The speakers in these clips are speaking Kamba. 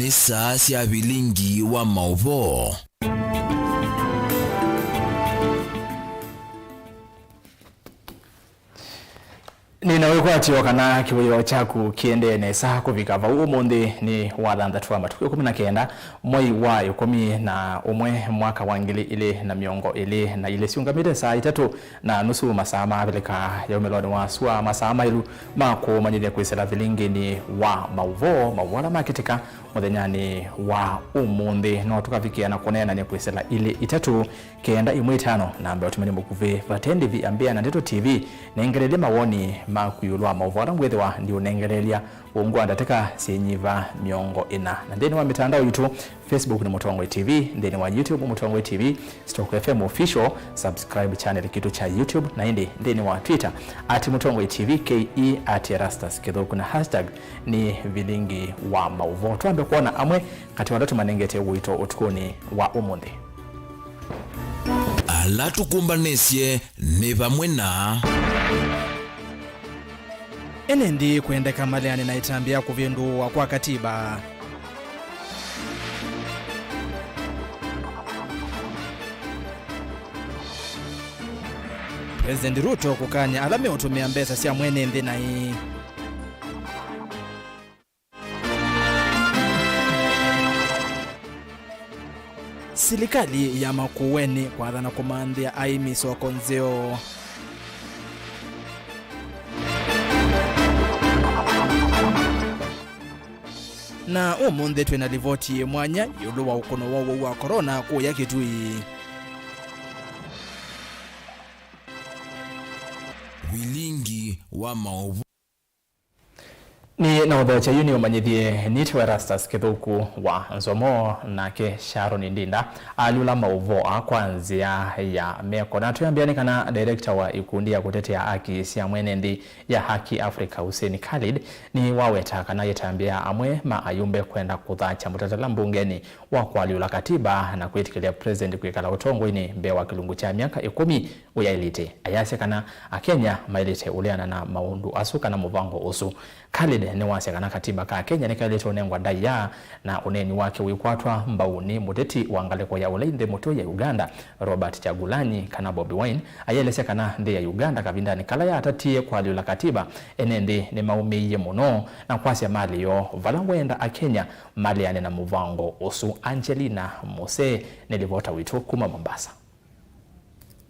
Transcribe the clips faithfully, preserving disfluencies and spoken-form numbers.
Nĩ saa sya vilingi wa maũvoo. Nĩ na wĩkwatyo kana kĩwĩoo kyaku kĩendee nesa kũvika vau. Ũmũnthĩ nĩ wa thanthatũ wa matukũ ĩkũmi na kenda, mwei wa ĩkũmi na ũmwe, mwaka wa ngili ilĩ na mĩongo ĩlĩ na ilĩ. Syũngamĩte saa itatũ na nusu masaa ma Avilika ya umĩlonĩ wa sua, masaa maĩlu ma kũmanyĩthya kwĩsĩla vilinginĩ wa maũvoo, maũvoo ala makĩtĩka mũthenyanĩ wa ũmũnthĩ. No tũkavikĩa na kũneenany'a kwĩsĩla ilĩ itatũ kenda ĩmwe ĩtano, namba ya ũtũmani mũkuvĩ. Vate ndĩvi, ambĩa na Ndeto T V, nengelelye mawoni maku ĩũlũ wa maũvoo ala ngwĩthĩwa ndiũnengelelya ungu wa ndatĩka syĩnyiva mĩongo ĩna. Na nthĩnĩ wa mĩtandao yitũ, Facebook nĩ Mũtongoi T V, nthĩnĩ wa YouTube Mũtongoi T V, Stock F M Official, subscribe channel kitũ kya YouTube, na ĩndĩ nthĩnĩ wa Twitter, at Mũtongoi T V K E, at Erastus Kĩthũku, na hashtag nĩ vilingi wa maũvoo. Twambe kwona amwe katĩ wa ala tũmanengete ũito ũtukũnĩ wa ũmũnthĩ. Ala tũkũmbanĩsye nĩ vamwe na. Ene nthĩ kwendeka maleane na ĩtambya ya kũvĩndũũwa kwa katiba. President Ruto kũkany'a ala meũtũmĩa mbesa sya mwene nthĩ naĩ. Silikalĩ ya Makueni kwathana kũmanthĩa aĩmi soko nzeo. Na ũmũnthĩ twĩ na livoti yĩ mwanya ĩũlũ wa ũkũno wa ũwau wa corona kũya Kitui. Vilingi wa maũvoo. Nĩ na ũthokya yu nĩ ũmanyĩthye nĩtawa Erastus Kĩthũku wa Nzomo, nake Sharon Ndinda alyũla maũvoo aa kwa nzĩa ya meko. Na twĩambĩa nĩ kana director wa ikundi ya kũtetea haki sya mwene nthĩ ya Haki Africa, Hussein Khalid, nĩwaweta kana ĩtambya ya amwe ma ayumbe kwenda kũthakya mũtatala mbungenĩ wa kũalyũla katiba na kwĩtĩkĩlya president kwĩkala ũtongoinĩ mbee wa kĩlungu kya myaka ĩkũmi ũyaĩlĩte. Ayasya kana Akenya maĩlĩte ũleana na maũndũ asu kana mũvango ũsu. Khalid nĩwasya kana katiba ka Kenya nĩkaĩlĩte ũnengwa ndaĩa na ũneeni wake wĩkwatwa mbau nĩ mũteti wa ngalĩko ya ũlei nthĩ mũtwe ya Uganda, Robert Kyagulanyi kana Bobi Wine. Ayaelesya kana nthĩ ya Uganda kavindanĩ kala yatatie kũalyũla katiba, ene nthĩ nĩmaũmĩie mũno na kwasya malĩ yoo vala wenda Akenya maleane na mũvango ũsu. Angelina Mose nĩ livota witũ kuma Mombasa.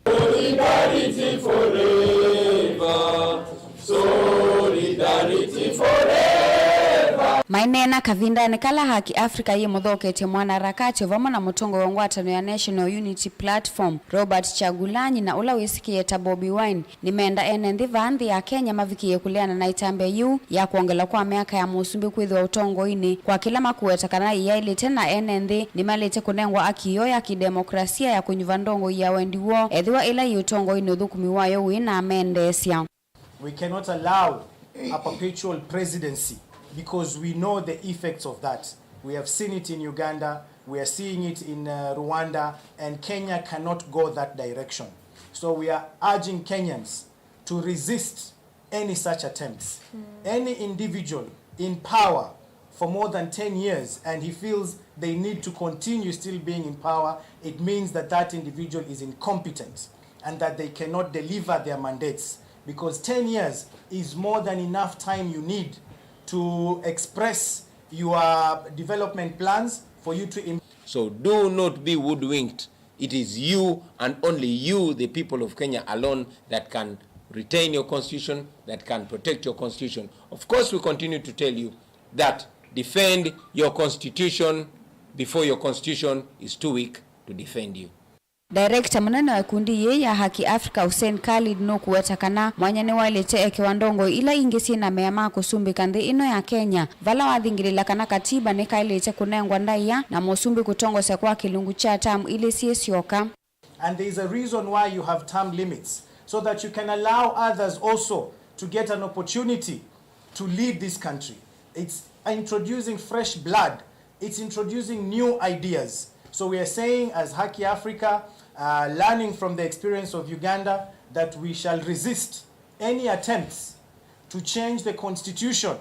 Solidarity forever. Solidarity forever. Maineena kavindanĩ kala Haki Africa yĩmũthoketye mwanaharakati o vamwe na mũtongoi wa ngwatanĩo ya National Unity Platform, Robert Kyagulanyi, na ũla wĩsĩkĩe ta Bobi Wine, nĩmenda ene nthĩ vaa nthĩ ya Kenya mavikĩe kũleana na ĩtambya yĩu ya kwongela kwa myaka ya mũsumbĩ kwĩthĩwa ũtongoinĩ, kwa kĩla makũweta kana ĩyaĩlĩte, na ene nthĩ nĩmaĩlĩte kũnengwa haki yoo ya kĩdemokrasia ya kũnyuva ndongoi ya wendi woo, ethĩwa ĩla yĩ ũtongoinĩ ũthũkũmi wayo wĩ na amendeesya. We cannot allow a perpetual presidency because we know the effects of that. We have seen it in Uganda, we are seeing it in, uh, Rwanda, and Kenya cannot go that direction. So we are urging Kenyans to resist any such attempts. Any individual in power for more than ten years and he feels they need to continue still being in power, it means that that individual is incompetent and that they cannot deliver their mandates, because ten years is more than enough time you need to express your development plans for you to im- So do not be woodwinked. It is you and only you, the people of Kenya alone, that can retain your constitution, that can protect your constitution. Of course, we continue to tell you that defend your constitution before your constitution is too weak to defend you. Director mũnene wa ĩkundi yĩĩ ya Haki Africa, Hussein Khalid, nũkũweta kana mwanya nĩwaĩlĩte ekĩwa ndongoi ila ingĩ syĩ na mea ma kũsumbĩka nthĩ ĩno ya Kenya, vala wathingĩlĩla kana katiba nĩkaĩlĩte kũnengwa ndaĩa na mũsumbĩ kũtongosya kwa kĩlungu kya term ilĩ syĩ syoka. And there is a reason why you have term limits, so that you can allow others also to get an opportunity to lead this country. It's introducing fresh blood. It's introducing new ideas. So we are saying, as Haki Africa, uh, learning from the experience of Uganda, that we shall resist any attempts to change the constitution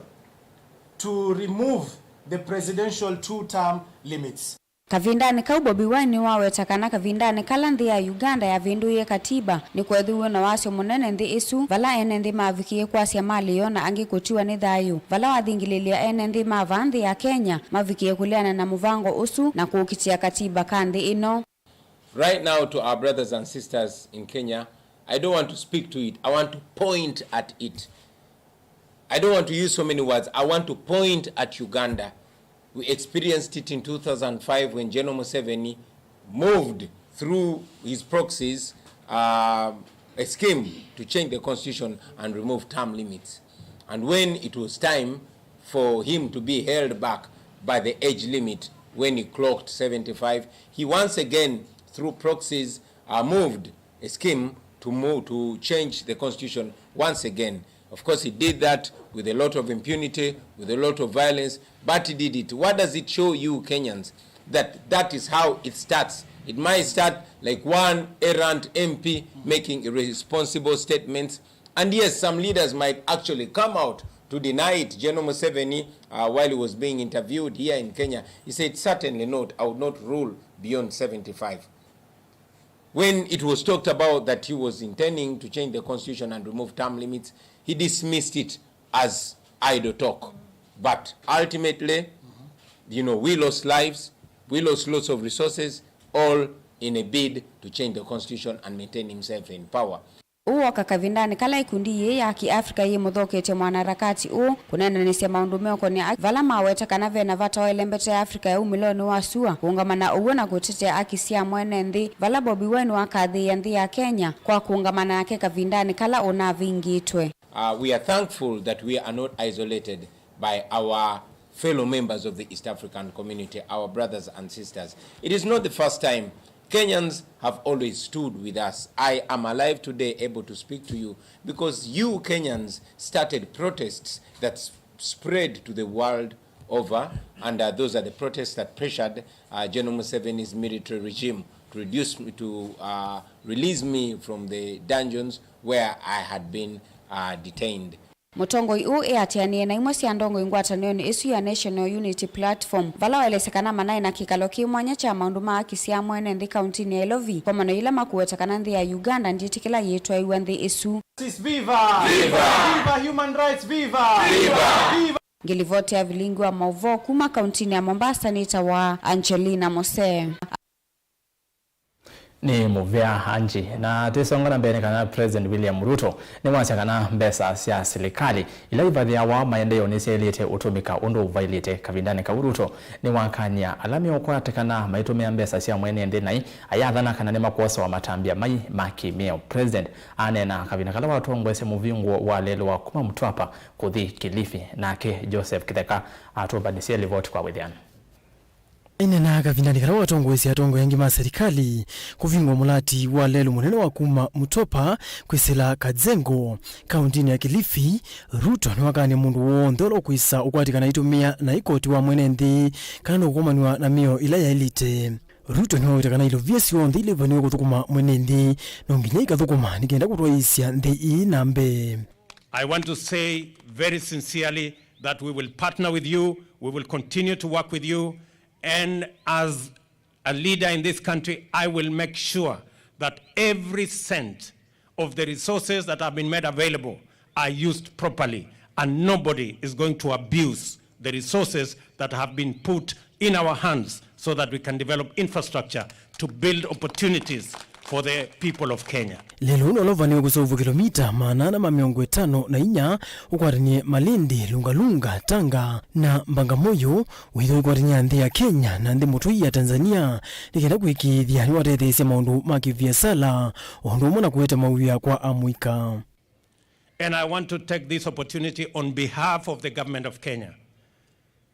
to remove the presidential two-term limits. Kavindanĩ kau, Bobi Wine nĩwaweta kana kavindanĩ kala nthĩ ya Uganda yavĩndũie katiba, nĩkweethĩiwe na wasyo mũnene nthĩ ĩsu, vala ene nthĩ mavikie kwasya malĩ yoo na angĩ kũtiwa nĩ thayũ, vala wathingĩlĩlya ene nthĩ ma vaa nthĩ ya Kenya mavikie kũleana na mũvango ũsu na kũkitĩa katiba ka nthĩ ĩno. Right now, to our brothers and sisters in Kenya, I don't want to speak to it. I want to point at it. I don't want to use so many words. I want to point at Uganda. We experienced it in two thousand five when General Museveni moved through his proxies uh, a scheme to change the constitution and remove term limits. And when it was time for him to be held back by the age limit, when he clocked seventy-five, he once again, through proxies, uh, moved a scheme to move to change the constitution once again. Of course, he did that with a lot of impunity, with a lot of violence, but he did it. What does it show you Kenyans? That that is how it starts. It might start like one errant M P making irresponsible statements. And yes, some leaders might actually come out to deny it. General Museveni, uh, while he was being interviewed here in Kenya, he said, "Certainly not. I would not rule beyond seventy-five." When it was talked about that he was intending to change the constitution and remove term limits, he dismissed it as idle talk. But ultimately, you know, we lost lives, we lost lots of resources, all in a bid to change the constitution and maintain himself in power. Ũũ woka kavindanĩ kala ĩkundi yĩĩ ya Ki-Africa yĩmũthoketye mwanaharakati ũũ kũneenanĩsya maũndũ meũkonĩa aki, vala maweta kana ve na vata wa ĩlembeta ya Africa ya umĩlonĩ wa sua kũũngama na ũw'o na kũtetea aki sya mwene nthĩ, vala Bobi Wine wakathĩĩa nthĩ ya Kenya kwa kũũngama nake kavindanĩ kala ũnavingĩtwe. Uh, we are thankful that we are not isolated by our fellow members of the East African community, our brothers and sisters. It is not the first time. Kenyans have always stood with us. I am alive today, able to speak to you, because you Kenyans started protests that s- spread to the world over, and uh, those are the protests that pressured uh, General Museveni's military regime to reduce me, to uh, release me from the dungeons where I had been uh, detained. Mũtongoi ũũ eatĩanĩe na imwe sya ndongoi ngwatanĩonĩ ĩsu ya National Unity Platform, vala waelesya kana manaĩ na kĩkalo kĩ mwanya kya maũndũ ma aki sya mwene nthĩ kauntinĩ ya Ilovi, ĩkomano yĩla makũweta kana nthĩ ya Uganda ndyĩtĩkĩla yĩtwaĩw'a nthĩ ĩsu. Sis, viva! Viva! Viva human rights, viva! Viva! Viva! Ngĩlivoti ya vilingi wa maũvoo kuma kauntinĩ ya Mombasa nĩtawa Angelina Mose. Nĩ mũvea Angie. Na twĩsonga na mbee nĩ kana President William Ruto nĩwasya kana mbesa sya silikalĩ ila ivathĩawa maendeeonĩ syaĩlĩte ũtũmĩka ũndũ ũvaĩlĩte. Kavindanĩ kau, Ruto nĩwakany'a ala meũkwatĩkana maitũmĩa mbesa sya mwene nthĩ naĩ ayathana kana nĩmakwosewa matambya mai ma kĩmĩao. President aneena kavinda kala watongoesye mũvingũo wa lelũ wa kuma Mtwapa kũthi Kilifi. Nake Joseph Kĩtheka atũmbanĩsye livoti kwa wĩthĩano. Aineenaa kavindanĩ kala watongoesye atongoi angĩ ma silikalĩ kũvingũa mũlati wa lelũ mũnene wa kuma Mtwapa kwĩsĩla Kajengo, kauntinĩ ya Kilifi, Ruto nĩwakany'a mũndũ w'onthe ũla ũkwĩsa ũkwatĩkana aitũmĩa naĩ koti wa mwene nthĩ kana nũkũkomanw'a na mĩao ĩla yaĩlĩte. Ruto nĩwaweta kana ilovia syonthe ila ivaniwe kũthũkũma mwene nthĩ no nginya ikathũkũma nĩ kenda kũtwaĩĩsya nthĩ ĩĩ na mbee. I want to say very sincerely that we will partner with you, we will continue to work with you, and as a leader in this country, I will make sure that every cent of the resources that have been made available are used properly, and nobody is going to abuse the resources that have been put in our hands so that we can develop infrastructure to build opportunities for the people of Kenya. Lelũ ũũ nũla ũvaniwe kũseũvw'a kĩlomita maana ana ma mĩongo ĩtano na inya ũkwatanie Malindi, Lunga Lunga, Tanga na Bagamoyo, wĩthĩwa ũikwatany'a nthĩ ya Kenya na nthĩ mũtũi ya Tanzania, nĩ kenda kũĩkĩĩthya nĩwatetheesya maũndũ ma kĩviasala o ũndũ ũmwe na kũete mawĩa kwa amũika. And I want to take this opportunity on behalf of the government of Kenya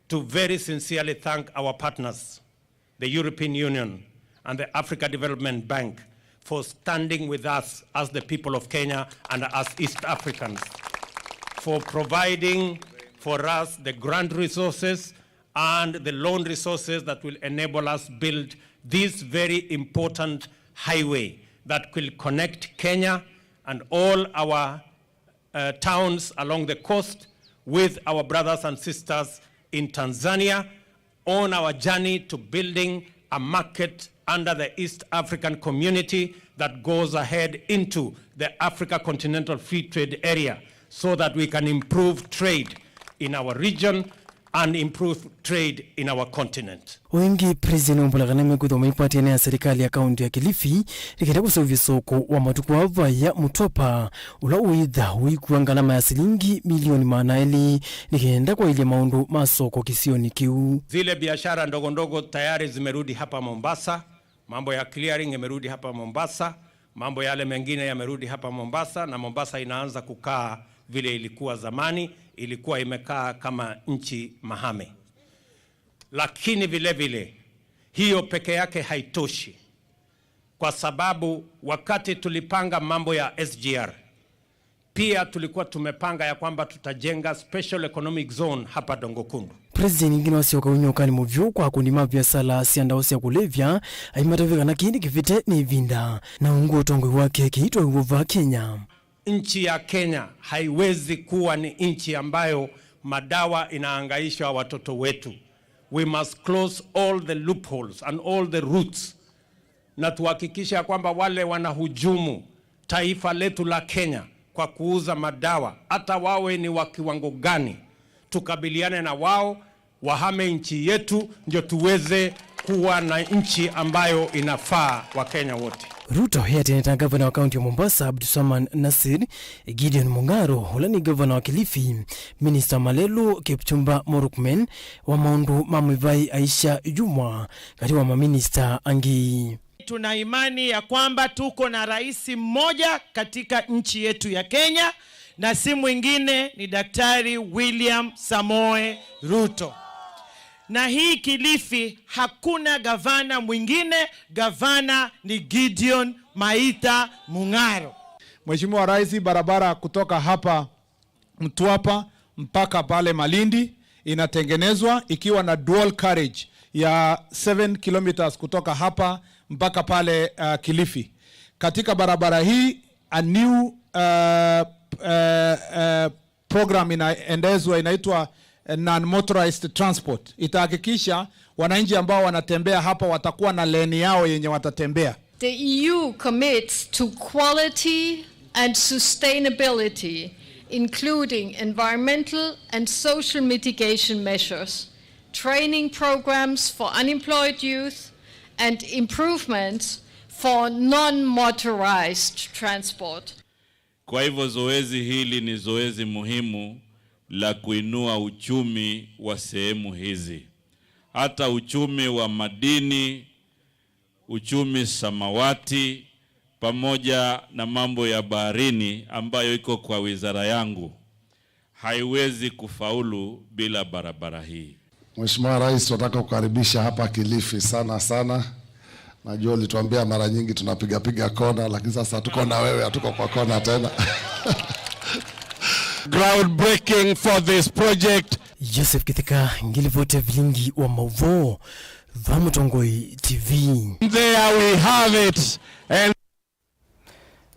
to very sincerely thank our partners, the European Union and the Africa Development Bank, for standing with us as the people of Kenya and as East Africans, for providing for us the grant resources and the loan resources that will enable us build this very important highway that will connect Kenya and all our uh, towns along the coast with our brothers and sisters in Tanzania on our journey to building a market under the East African Community that goes ahead into the Africa Continental Free Trade Area so that we can improve trade in our region and improve trade in our continent. O ĩngĩ, President Wambũla kana mekwĩthwa maikwatĩanĩa na serikali ya kaunti ya Kilifi nĩ kenda kũseũvya soko wa matukũ ava ya Mtwapa, ũla ũĩtha ũikua ngalama ya silingi milioni maana elĩ nĩ kenda kwaĩlya maũndũ ma soko kĩsionĩ kĩu. Zile biashara ndogo ndogo tayari zimerudi hapa Mombasa. Mambo ya clearing imerudi hapa Mombasa. Mambo yale mengine yamerudi hapa Mombasa, na Mombasa inaanza kukaa vile ilikuwa zamani. Ilikuwa imekaa kama nchi mahame. Lakini vile vile, hiyo peke yake haitoshi, kwa sababu wakati tulipanga mambo ya S G R, pia tulikuwa tumepanga ya kwamba tutajenga special economic zone hapa Dongo Kundu. President ĩngĩ nĩwasyoka ũnyũkanĩ mũvyũ kwa akundi ma viasala sya ndawa sya kũlevya, aimatavya kana kĩĩ nĩkĩvĩte nĩ ĩvinda, na ungu ũtongoi wake kĩitwa iwova Kenya. Nchi ya Kenya haiwezi kuwa ni nchi ambayo madawa inaangaisha watoto wetu. We must close all the loopholes and all the routes, na tuhakikishe ya kwamba wale wanahujumu taifa letu la Kenya kwa kuuza madawa, hata wawe ni wa kiwango gani, tukabiliane na wao, wahame nchi yetu, ndio tuweze kuwa na nchi ambayo inafaa Wakenya wote. Ruto eatene ta ngavana wa kaunti ya Mombasa Abdulswamad Nasir, Gideon Mung'aro ũla nĩ ngavana wa Kilifi, minista Malelu Kipchumba Murkomen wa maũndũ ma mĩvaĩ Aisha Jumwa, katĩ wa maminista angĩ. Tuna imani ya kwamba tuko na rais mmoja katika nchi yetu ya Kenya, na si mwingine ni Daktari William Samoei Ruto. Na hii Kilifi hakuna gavana mwingine, gavana ni Gideon Maitha Mung'aro. Mheshimiwa Rais, barabara kutoka hapa Mtwapa mpaka pale Malindi inatengenezwa ikiwa na dual carriage ya seven kilometers kutoka hapa mpaka pale, uh, Kilifi. Katika barabara hii, a new, uh, uh, uh, program inaendezwa inaitwa, uh, non-motorized transport. Itahakikisha wananchi ambao wanatembea hapa watakuwa na lane yao yenye watatembea. The E U commits to quality and sustainability, including environmental and social mitigation measures, training programs for unemployed youth, and improvements for non-motorized transport. Kwa hivyo zoezi hili ni zoezi muhimu la kuinua uchumi wa sehemu hizi. Hata uchumi wa madini, uchumi samawati, pamoja na mambo ya baharini ambayo iko kwa wizara yangu, haiwezi kufaulu bila barabara hii. Mheshimiwa Rais, tunataka kukaribisha hapa Kilifi sana sana. Najua ulituambia mara nyingi tunapiga piga kona, lakini sasa tuko na wewe, hatuko kwa kona tena. Groundbreaking for this project. Joseph Kitheka, ngilivoti ya vilingi wa mauvoo, va Mũtongoi T V. There we have it. And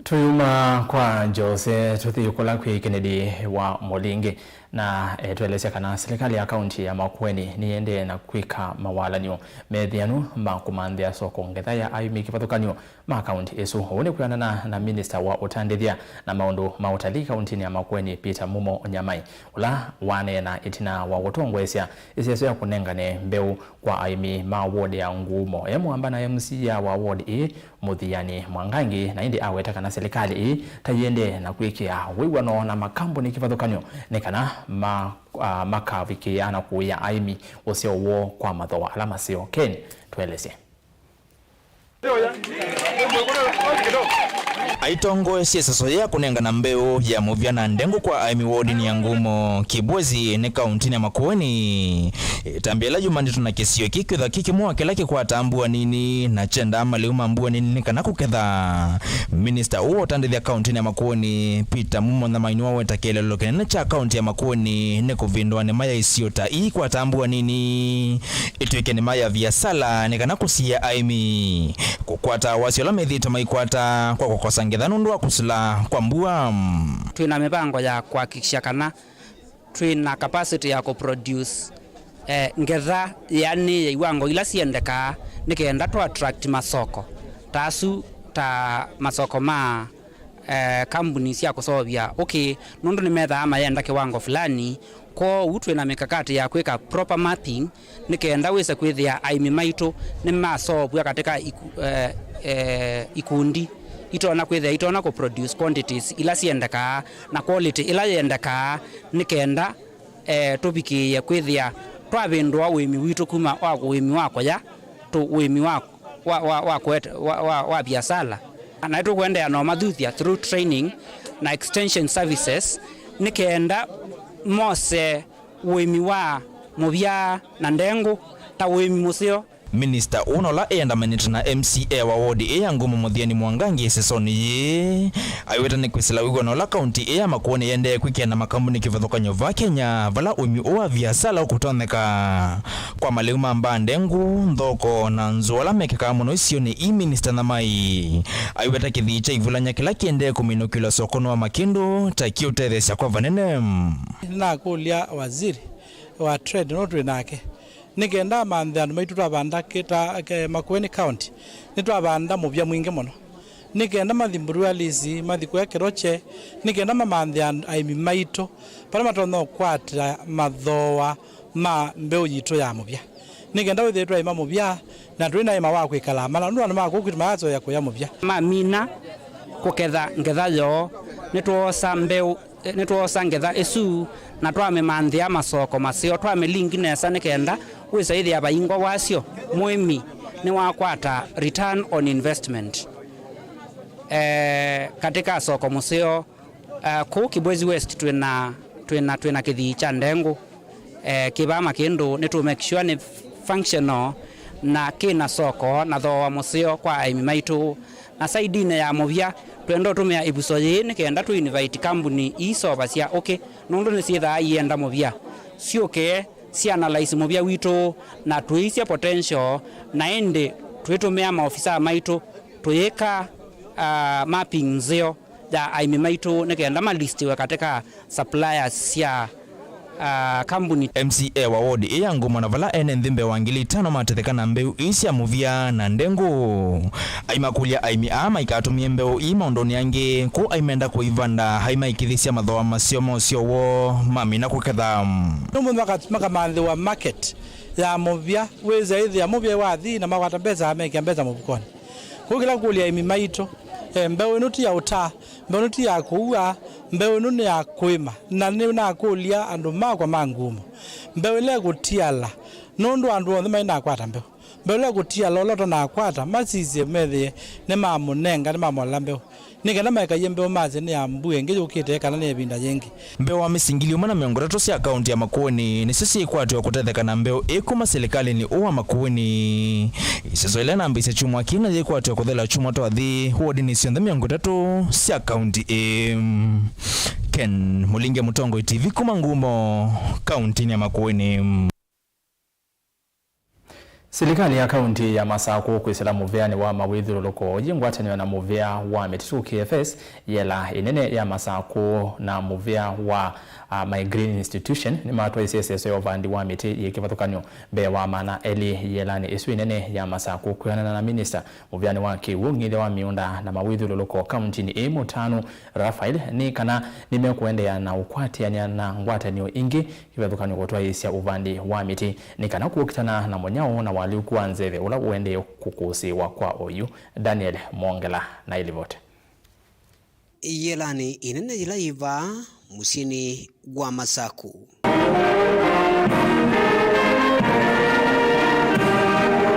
Tũyuma kwa Jose, tũthi kũla kwĩ Kennedy wa Mũlingi, na etwelesya kana silikalĩ ya kaunti ya Makueni nĩyendee na kwĩka mawalany'o methĩanu ma kũmanthĩa soko ngetha ya aĩmi kĩvathũkany'o ma kaunti ĩsu. Ũu nĩ kwĩanana na minista wa ũtandĩthya na maũndũ ma ũtalii kauntinĩ ya Makueni, Peter Mumo Nyamai, ũla waneena ĩtina wa kũtongoesya ĩseso ya kũnengane mbeũ kwa aĩmi ma ward ya Ngumo e mũamba na M C A wa ward ĩĩ, Mũthiani Mwangangi, na ĩndĩ aweta kana silikalĩ ĩĩ ta yĩendee na kwĩkĩa wĩw'ano na makambuni kĩvathũkany'o nĩ kana ma, a, makavikĩĩa na kũĩa aĩmi ũseo woo kwa mathooa ala maseo. Ken, tũelesye. Aitongoesye ĩseso ya kũnengana mbeũ ya mũvya na ndengũ kwa aĩmi wodinĩ ya Ngumo, Kibwezi nĩ kauntinĩ ya Makueni. Ĩtambya ĩla yumanĩtwe na kĩsio kĩĩ kwĩthwa kĩ kĩmwe wa kĩla kĩkwataa mbua nini na kyendaa malĩu ma mbua nini nĩ kana kũketha. Minista ũũ wa ũtandĩthya kauntinĩ ya Makueni, Peter Mumo Nyamai, nĩwaweta kĩeleelo kĩnene kya kaunti ya Makueni nĩ kũvĩndũa nĩma ya isio ta ii kwataa mbua nini ĩtw'ĩke nĩma ya viasala nĩ kana kũsiĩĩa aĩmi kũkwata wasyo ũla methĩĩtwe maikwata kwa kũkosa ngetha nũndũ wa kũsila kwa mbua. Twĩ na mĩvango ya kũhakikisha kana twĩ na capacity ya kũproduce eh, ngetha yĩanĩe iwango ila syendekaa nĩ kenda tũ attract masoko ta asu, ta masoko ma eh, kambuni sya kũseũvya ũkĩ, nũndũ nĩmethaa mayenda kĩwango fulani. Kwoou twĩ na mĩkakati ya kwĩka proper mapping nĩ kenda wĩse kwĩthĩa aĩmi maitũ nĩmaseũvw'a katika iku-, eh, eh, ikundi itonya kwĩthĩa itonya kũ produce quantities ila syendekaa na quality ĩla yendekaa nĩ kenda eh, tũvikĩĩe kwĩthĩa twavĩndũa ũĩmi witũ kuma wa ũĩmi wa kũya tũ ũĩmi wa, wa, wa, wa, kũete, wa, wa, wa viasala. Na nĩtũkũendeea na ũmathuthya through training na extension services nĩ kenda mose ũĩmi wa mũvya na ndengũ ta ũĩmi mũseo. Minista ũũ na ũla ĩandamanĩte na M C A wa wodi ĩĩ ya Ngumo Mũthiani Mwangangi ĩsesonĩ yĩĩ aiweta nĩ kwĩsĩla wĩw'ano ũla kaunti ĩĩ ya Makueni yendee kwĩkĩa na makambuni kĩvathũkany'o va Kenya, vala ũĩmi ũũ wa viasala ũkũtonyeka. Kwa malĩu ma mbaa ndengũ, nthoko, na nzũa ala mekĩkaa mũno isionĩ ii, Minista Namai aiweta kĩthii kya ivulany'a kĩla kĩendee kũminũkĩlwa sokonĩ wa Makĩndũ ta kĩũtetheesya kwa vanene. Nĩnakũlya waziri wa trade no twĩ nake. Nĩ kenda amanthe andũ maitũ twavanda kĩ-, ta, ke-, Makueni County, nĩtwavanda mũvya mwingĩ mũno. Nĩ kenda mathi Burualisi, mathi kũya Keroche, nĩ kenda mamanthe and-, aĩmi maitũ, vala matonya ũkwata mathooa ma mbeũ yitũ ya mũvya. Nĩ kenda wĩthĩe twaĩma mũvya, na tũi na ĩma wa kwĩkala amala, nũndũ andũ ma kũu kwitũ mayasoea kũya mũvya. Mamina kũketha ngetha yoo, nĩtwoosa mbeũ Nĩtwoosa ngetha ĩsu na twamĩmanthĩa masoko maseo, twamĩlingi nesa nĩ kenda wĩsa ĩthĩa vaingwa wasyo, mũĩmi nĩwakwata return on investment. Eh, katika soko mũseo, eh, kũu Kibwezi West twĩna, twĩna, twĩna kĩthii kya ndengũ, eh, kĩvaa Makĩndũ, nĩtũ make sure nĩ functional na kĩna soko na thooa mũseo kwa aĩmi maitũ. Na saidinĩ ya mũvya, twenda ũtũmĩa ĩvuso yĩĩ nĩ kenda tũ invite kambuni ii sovasya ũkĩ, nũndũ nĩsyĩthaa ienda mũvya, syũke si analyze mũvya witũ na tũisye potential, na ĩndĩ twĩtũmĩa maofisa maitũ tũyĩka, ah, mapping nzeo ya aĩmi maitũ nĩ kenda malistiwe katika suppliers sya, ah, kambuni. M C A wa wodi ĩĩ ya Ngumo na vala ene nthĩ mbee wa ngili itano matetheka na mbeũ ii sya mũvya na ndengũ. Aimakũlya aĩmi aa maikatũmĩe mbeũ ii maũndũnĩ angĩ, kũu aimenda kũivanda aimaĩkĩthĩsya mathooa maseo ma ũseo woo mamina kũketha. Nũmũ maka-, makamanthĩwa market ya mũvya, wĩsa ĩthĩa mũvya wathi na makwata mbesa, amekĩa mbesa mũvukonĩ. Kũu kĩla kũlya aĩmi maitũ, eh, mbeũ ĩno ti ya ũtaa, mbeũ ĩno ti ya kũua, mbeũ ĩno nĩ ya kũĩma, na nĩnakũlya andũ makwa ma Ngumo, mbeũ ĩla ĩkũtiala, nũndũ andũ onthe mainakwata mbeũ, mbeũ ĩla ĩkũtiala, ũla ũtanakwata, masisye methĩe nĩmamũnenga, nĩmamola mbeũ, nĩ kenda maikaie mbeũ masye nĩ ya mbua ĩngĩ yũkĩte kana nĩ ĩvinda yĩngĩ. Mbeũ wa mĩsyĩ ngili ĩmwe na mĩongo ĩtatũ sya kaunti ya Makueni nĩsyo syĩkwatĩwa kũtetheka na mbeũ ĩĩ kuma silikalĩnĩ ũũ wa Makueni. Ĩseso ĩla ĩnambĩĩsye kyumwa kĩĩ na yĩkwatĩwa kũthela kyumwa twathi wodinĩ syonthe mĩongo ĩtatũ sya kaunti ĩĩ. Ken Mũlinge, Mũtongoi T V, kuma Ngumo, kauntinĩ ya Makueni. Silikalĩ ya kaunti ya Masakũ kwĩsĩla mũvĩanĩ wa mawĩthyũlũlũko yĩ ngwatanĩo na mũvĩa wa mĩtitũ K F S, yela ĩnene ya Masakũ na mũvĩa wa, ah, My Green Institution nĩmatwaisye ĩseso ya ũvandi wa mĩtĩ yĩ kĩvathũkany'o mbee wa maana elĩ yelanĩ ĩsu ĩnene ya Masakũ. Kwĩanana na minista mũvĩanĩ wa kĩw'ũ, ũng'ithya wa mĩũnda na mawĩthyũlũlũko kauntinĩ ĩĩ, Mũtanu Raphael, nĩ kana nĩmekũendeea na ũkwatĩanĩa na ngwatanĩo ingĩ kĩvathũkany'o kũtwaĩĩsya ũvandi wa mĩtĩ nĩ kana kũkitana na mũnyao na ũalyũku wa nzeve ũla ũendee kũkũsĩĩwa kwa oyu. Daniel Mwongela na ĩlivoti. Yĩlanĩ ĩnene yĩla yĩ vaa mũsyĩnĩ wa Masakũ.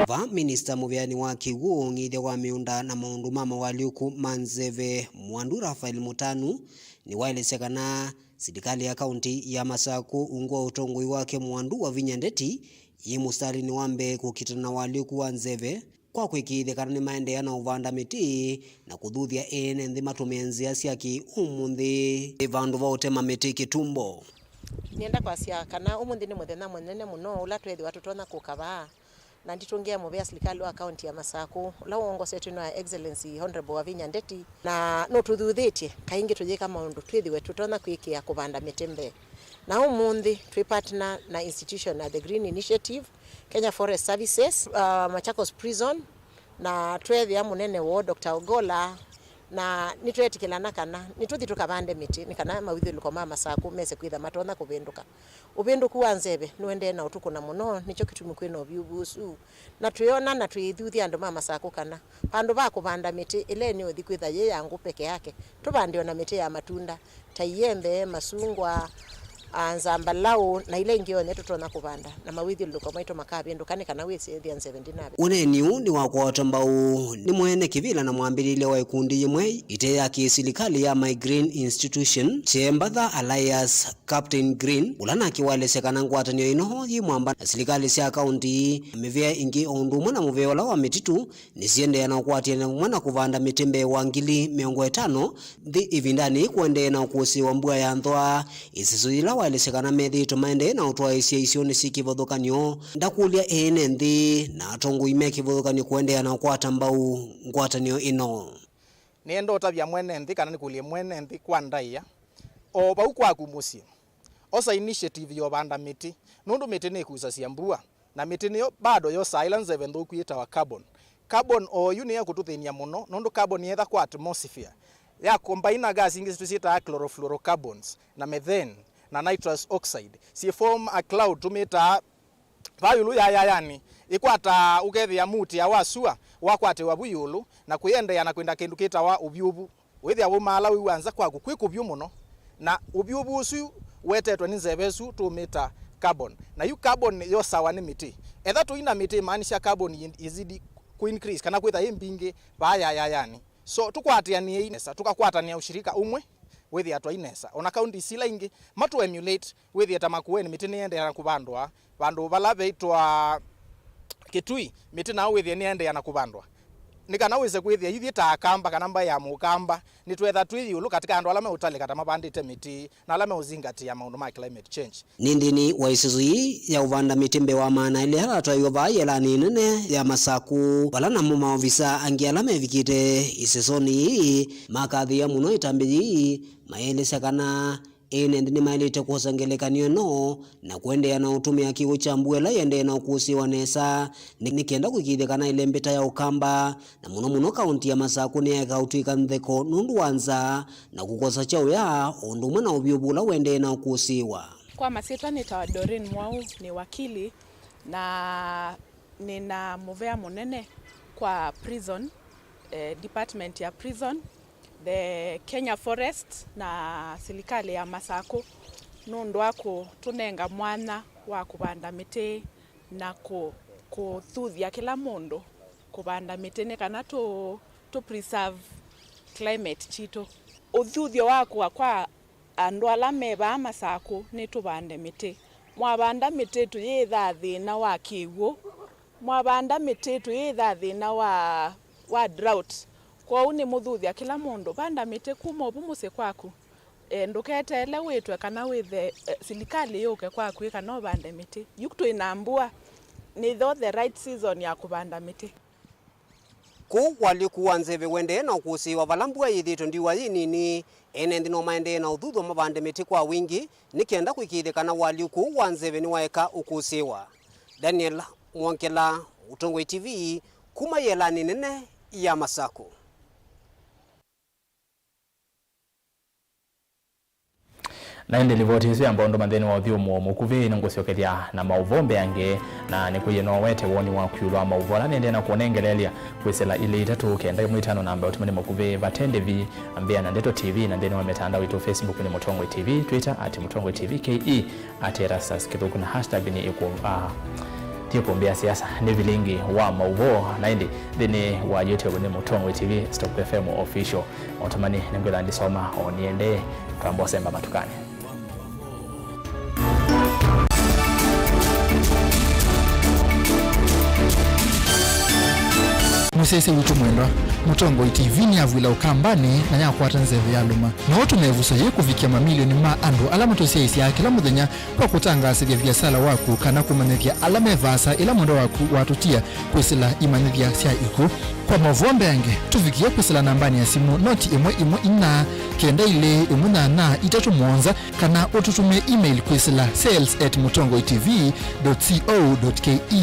Vaa minista mũvĩanĩ wa kĩw'ũ, ũng'ithya wa mĩũnda na maũndũ ma mawalyũku ma nzeve, Mwandu Raphael Mũtanu, nĩwaelesya kana silikalĩ ya kaunti ya Masakũ ungu wa ũtongoi wake Mwandu Wavinya Ndeti yĩ mũstalinĩ wa mbee kũkitana na walyũku wa nzeve kwa kwĩkĩĩthya kana nĩmaendeea na ũvanda mĩtĩ na kũthuthya ene nthĩ matũmĩe nzĩa sya kĩ-ũmũnthĩ. Nĩ vandũ va ũtema mĩtĩ kĩtumbo. Nĩenda kwasya kana ũmũnthĩ nĩ mũthenya mũnene mũno ũla tweethĩwa tũtonya kũka vaa. Na nditũngĩa mũvea silikalĩ wa kaunti ya Masakũ, ũla wongosetwe nĩ Excellency Honorable Wavinya Ndeti, na nũtũthuthĩtye kaingĩ tũyĩka maũndũ twĩthĩwe tũtonya kwĩkĩa kũvanda mĩtĩ mbee. Na ũmũnthĩ twĩ partner na institution na The Green Initiative, Kenya Forest Services, uh, Machakos Prison, na tweethĩa mũnene woo, Doctor Ogolla, na nĩtweetĩkĩlana kana nĩtũthi tũkavande mĩtĩ nĩ kana mawĩthyũlũlũko ma Masakũ mese kwĩtha matonya kũvĩndũka. Ũvĩndũku wa nzeve nũendee na ũtũkũna mũno, nĩkyo kĩtumi kwĩ na ũvyũvu ũsu. Na twĩona na twĩithuthya andũ ma Masakũ kana vandũ va kũvanda mĩtĩ ĩla ĩnĩũthi kwĩtha yĩ ya ngũ peke yake, tũvande o na mĩtĩ ya matunda ta iembe, masungwa, a, nzambalaũ, na ila ingĩ onthe tũtonya kũvanda, na mawĩthyũlũlũko maitũ makavĩndũka nĩ kana wĩsĩthya nzeve ndinavĩndũka. Ũneeni ũũ nĩ wa kũatwa mbau nĩ mwene kĩvĩla na mwambĩlĩlya wa ĩkundi yĩmwe ĩte ya kĩsilikalĩ ya My Green Institution, Cheembatha Elias, Captain Green, ũla nake waelesya kana ngwatanĩo ĩno yĩ mwamba na silikalĩ sya kaũnti na mĩvĩa ĩngĩ o ũndũ ũmwe na mũvĩa ũla wa mĩtitũ nĩsiendeea na ũkwatĩanĩa vamwe na kũvanda mĩtĩ mbee wa ngili mĩongo ĩtano nthĩ ĩvindanĩ yĩĩ kũendeea na ũkũsĩĩwa mbua ya nthwaa, ĩseso yĩla waelesya kana methĩĩtwe maendee na ũtwaĩĩsya isionĩ syĩ kĩvathũkany'o. Ndakũlya ene nthĩ na atongoi me kĩvathũkany'o kũendeea na ũkwata mbau ngwatanĩo ĩno. Nĩenda ũtavya mwene nthĩ kana nĩkũlye mwene nthĩ kwa ndaĩa, o vau kwaku mũsyĩ, osa initiative ya ũvanda mĩtĩ, nũndũ mĩtĩ nĩkusasya mbua, na mĩtĩ nĩyo bado yosaa ĩla nzeve nthũku yĩtawa carbon. Carbon o yu nĩyo ĩkũtũthĩny'a mũno, nũndũ carbon yeetha kwa atmosphere, ya combine na gas ingĩ tũsyĩtaa chlorofluorocarbons, na methane, na nitrous oxide, syĩ form a cloud tũmĩtaa va ĩũlũ ya yayanĩ, ĩkwataa ũkethĩa mũtĩa wa sua wakwatĩwa vu ĩũlũ, na kũyendeea na kwĩnda kĩndũ kĩtawa ũvyũvu. Wĩthĩa waumaala wĩ wa nza kwaku kwĩ kũvyũ mũno, na ũvyũvu ũsu wetetwe nĩ nzeve ĩsu tũũmĩta carbon. Na yu carbon yosawa nĩ mĩtĩ. Etha tũina mĩtĩ, imaanisha carbon i-, izidi ku increase kana kwĩtha yĩ mbingĩ vaa yayayanĩ. So, tũkwatĩanĩei nesa, tũkakwatanĩa ũshirika ũmwe, wĩthĩa twai nesa. Ona counties ila ingĩ, matũ emulate, wĩthĩe ta Makueni mĩtĩ nĩyendeea na kũvandwa, vandũ vala veĩtwa Kitui, mĩtĩ nao wĩthĩe nĩyendeea na kũvandwa. Nĩ kana wĩse kwĩthĩa ithyĩ ta Akamba kana mbaĩ ya Mũkamba, nĩtwetha twĩ ĩũlũ katĩ ka andũ ala meũtalĩka ta mavandĩte mĩtĩ na ala meũzingatĩa maũndũ ma climate change. Nĩ nthĩnĩ wa ĩseso yĩĩ ya ũvanda mĩtĩ mbee wa maana elĩ ala atwaiwe vaa yĩelanĩ nene ya Masakũ, vala namo maovisa angĩ ala mevikĩte ĩsesonĩ yĩĩ makathĩĩa mũno ĩtambya yĩĩ, maelesya kana ene nthĩ nĩmaĩlĩte kwosa ngelekany'o ĩno na kũendeea na ũtũmĩa kĩw'ũ kya mbua ĩla ĩendee na ũkũsĩĩwa nesa, nĩ, nĩ kenda kũĩkĩĩthya kana ĩlembeta ya Ũkamba, na mũno mũno kaũnti ya Masakũ, nĩyaeka ũtw'ĩka ntheko nũndũ wa nzaa na kũkosa kya ũya, o ũndũ ũmwe na ũvyũvu ũla ũendee na ũkũsĩĩwa. Kwa masyĩtwa nĩtawa Doreen Mwau, nĩ wakili, na nĩna mũvea mũnene kwa prison, eh, department ya prison, the Kenya Forest na silikalĩ ya Masakũ nũndũ wa kũtũnenga mwanya wa kũvanda mĩtĩ na kũ-, kũthuthya kĩla mũndũ kũvanda mĩtĩ nĩ kana tũ, tũ preserve climate kitũ. Ũthuthyo wa kũa kwa andũ ala me vaa Masakũ nĩ tũvande mĩtĩ. Mwavanda mĩtĩ tũyĩthaa thĩna wa kĩw'ũ. Mwavanda mĩtĩ tũyĩthaa thĩna wa, wa drought. Kwoou nĩmũthuthya kĩla mũndũ, vanda mĩtĩ kuma ũvu mũsyĩ kwaku. E, ndũketeele wĩtwe kana wĩthe, e, silikalĩ yũke kwaku ĩ kana ũvande mĩtĩ. Yu twĩ na mbua, nĩtho the right season ya kũvanda mĩtĩ. Kũu walyũku wa nzeve wendee na ũkũsĩĩwa vala mbua yĩthĩĩtwe ndiwa yĩ nini, ene nthĩ no maendee na ũthuthw'a mavande mĩtĩ kwa wingĩ nĩ kenda kũĩkĩĩthya kana walyũku ũũ wa nzeve nĩwaeka ũkũsĩĩwa. Daniel Mwongela, Mũtongoi T V, kuma yĩelanĩ nene ya Masakũ. Na ĩndĩ livoti ĩsu ya maũndũ ma nthĩnĩ wa ũthyũmũo mũkuvĩ nĩngũsyokethya na maũvoo mbeange, na nĩkwĩie no wete woni waku ĩũlũ wa maũvoo ala nĩendee na kũnengeleelya kwĩsĩla ilĩ itatũ kenda ĩmwe itano namba ya ũtũmani mũkuvĩ vate ndĩvi, ambĩa na Ndeto T V, na nthĩnĩ wa mĩtandao itũ, Facebook nĩ Mũtongoi T V, Twitter at Mũtongoi T V K E, at Erastus Kĩthũku, na hashtag nĩ ĩkũ-, ah, ti ĩkũmbĩ ya siasa, nĩ vilingi wa maũvoo, na ĩndĩ nthĩnĩ wa YouTube nĩ Mũtongoi T V, Stop F M Official. Maũtũmani nĩngwĩtha ndisoma o nĩendee, twamba ũsemba matukanĩ. Sese witũ mwendwa, Mũtongoi T V nĩyavw'ĩla Ũkambanĩ na yakwata nzeve ya lũma. No ũtũme ĩvuso yĩĩ kũvikĩa mamilioni ma andũ ala matũsyaĩĩsyaa kĩla mũthenya kwa kũtangaasĩthya viasala waku kana kũmanyĩthya ala me vaasa ĩla mwendwa waku watũtia kwĩsĩla imanyĩthya sya ikw'ũ. Kwa maũvoo mbeange, tũvikĩe kwĩsĩla nambanĩ ya simũ noti ĩmwe ĩmwe inya, kenda ilĩ ĩmwe nyanya itatũ mũonza, kana ũtũtũmĩe email kwĩsĩla sales at mũtongoi T V dot co dot K E.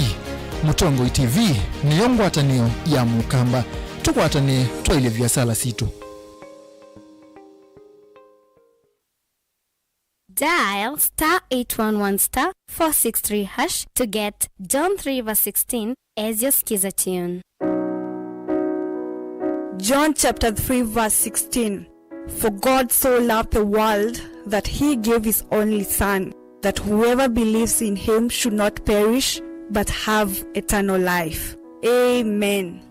Mũtongoi T V nĩyo ngwatanĩo ya Mũkamba. Tũkwatanĩe twaĩlye viasala sitũ. Dial star eight one one star four six three hash to get John three verse sixteen as your skiza tune. John chapter three verse sixteen. For God so loved the world that he gave his only Son, that whoever believes in him should not perish but have eternal life. Amen.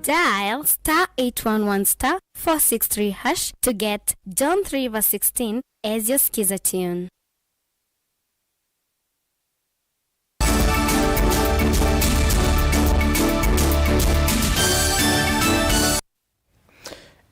Dial star eight one one star four six three hash to get John three verse sixteen as your skiza tune.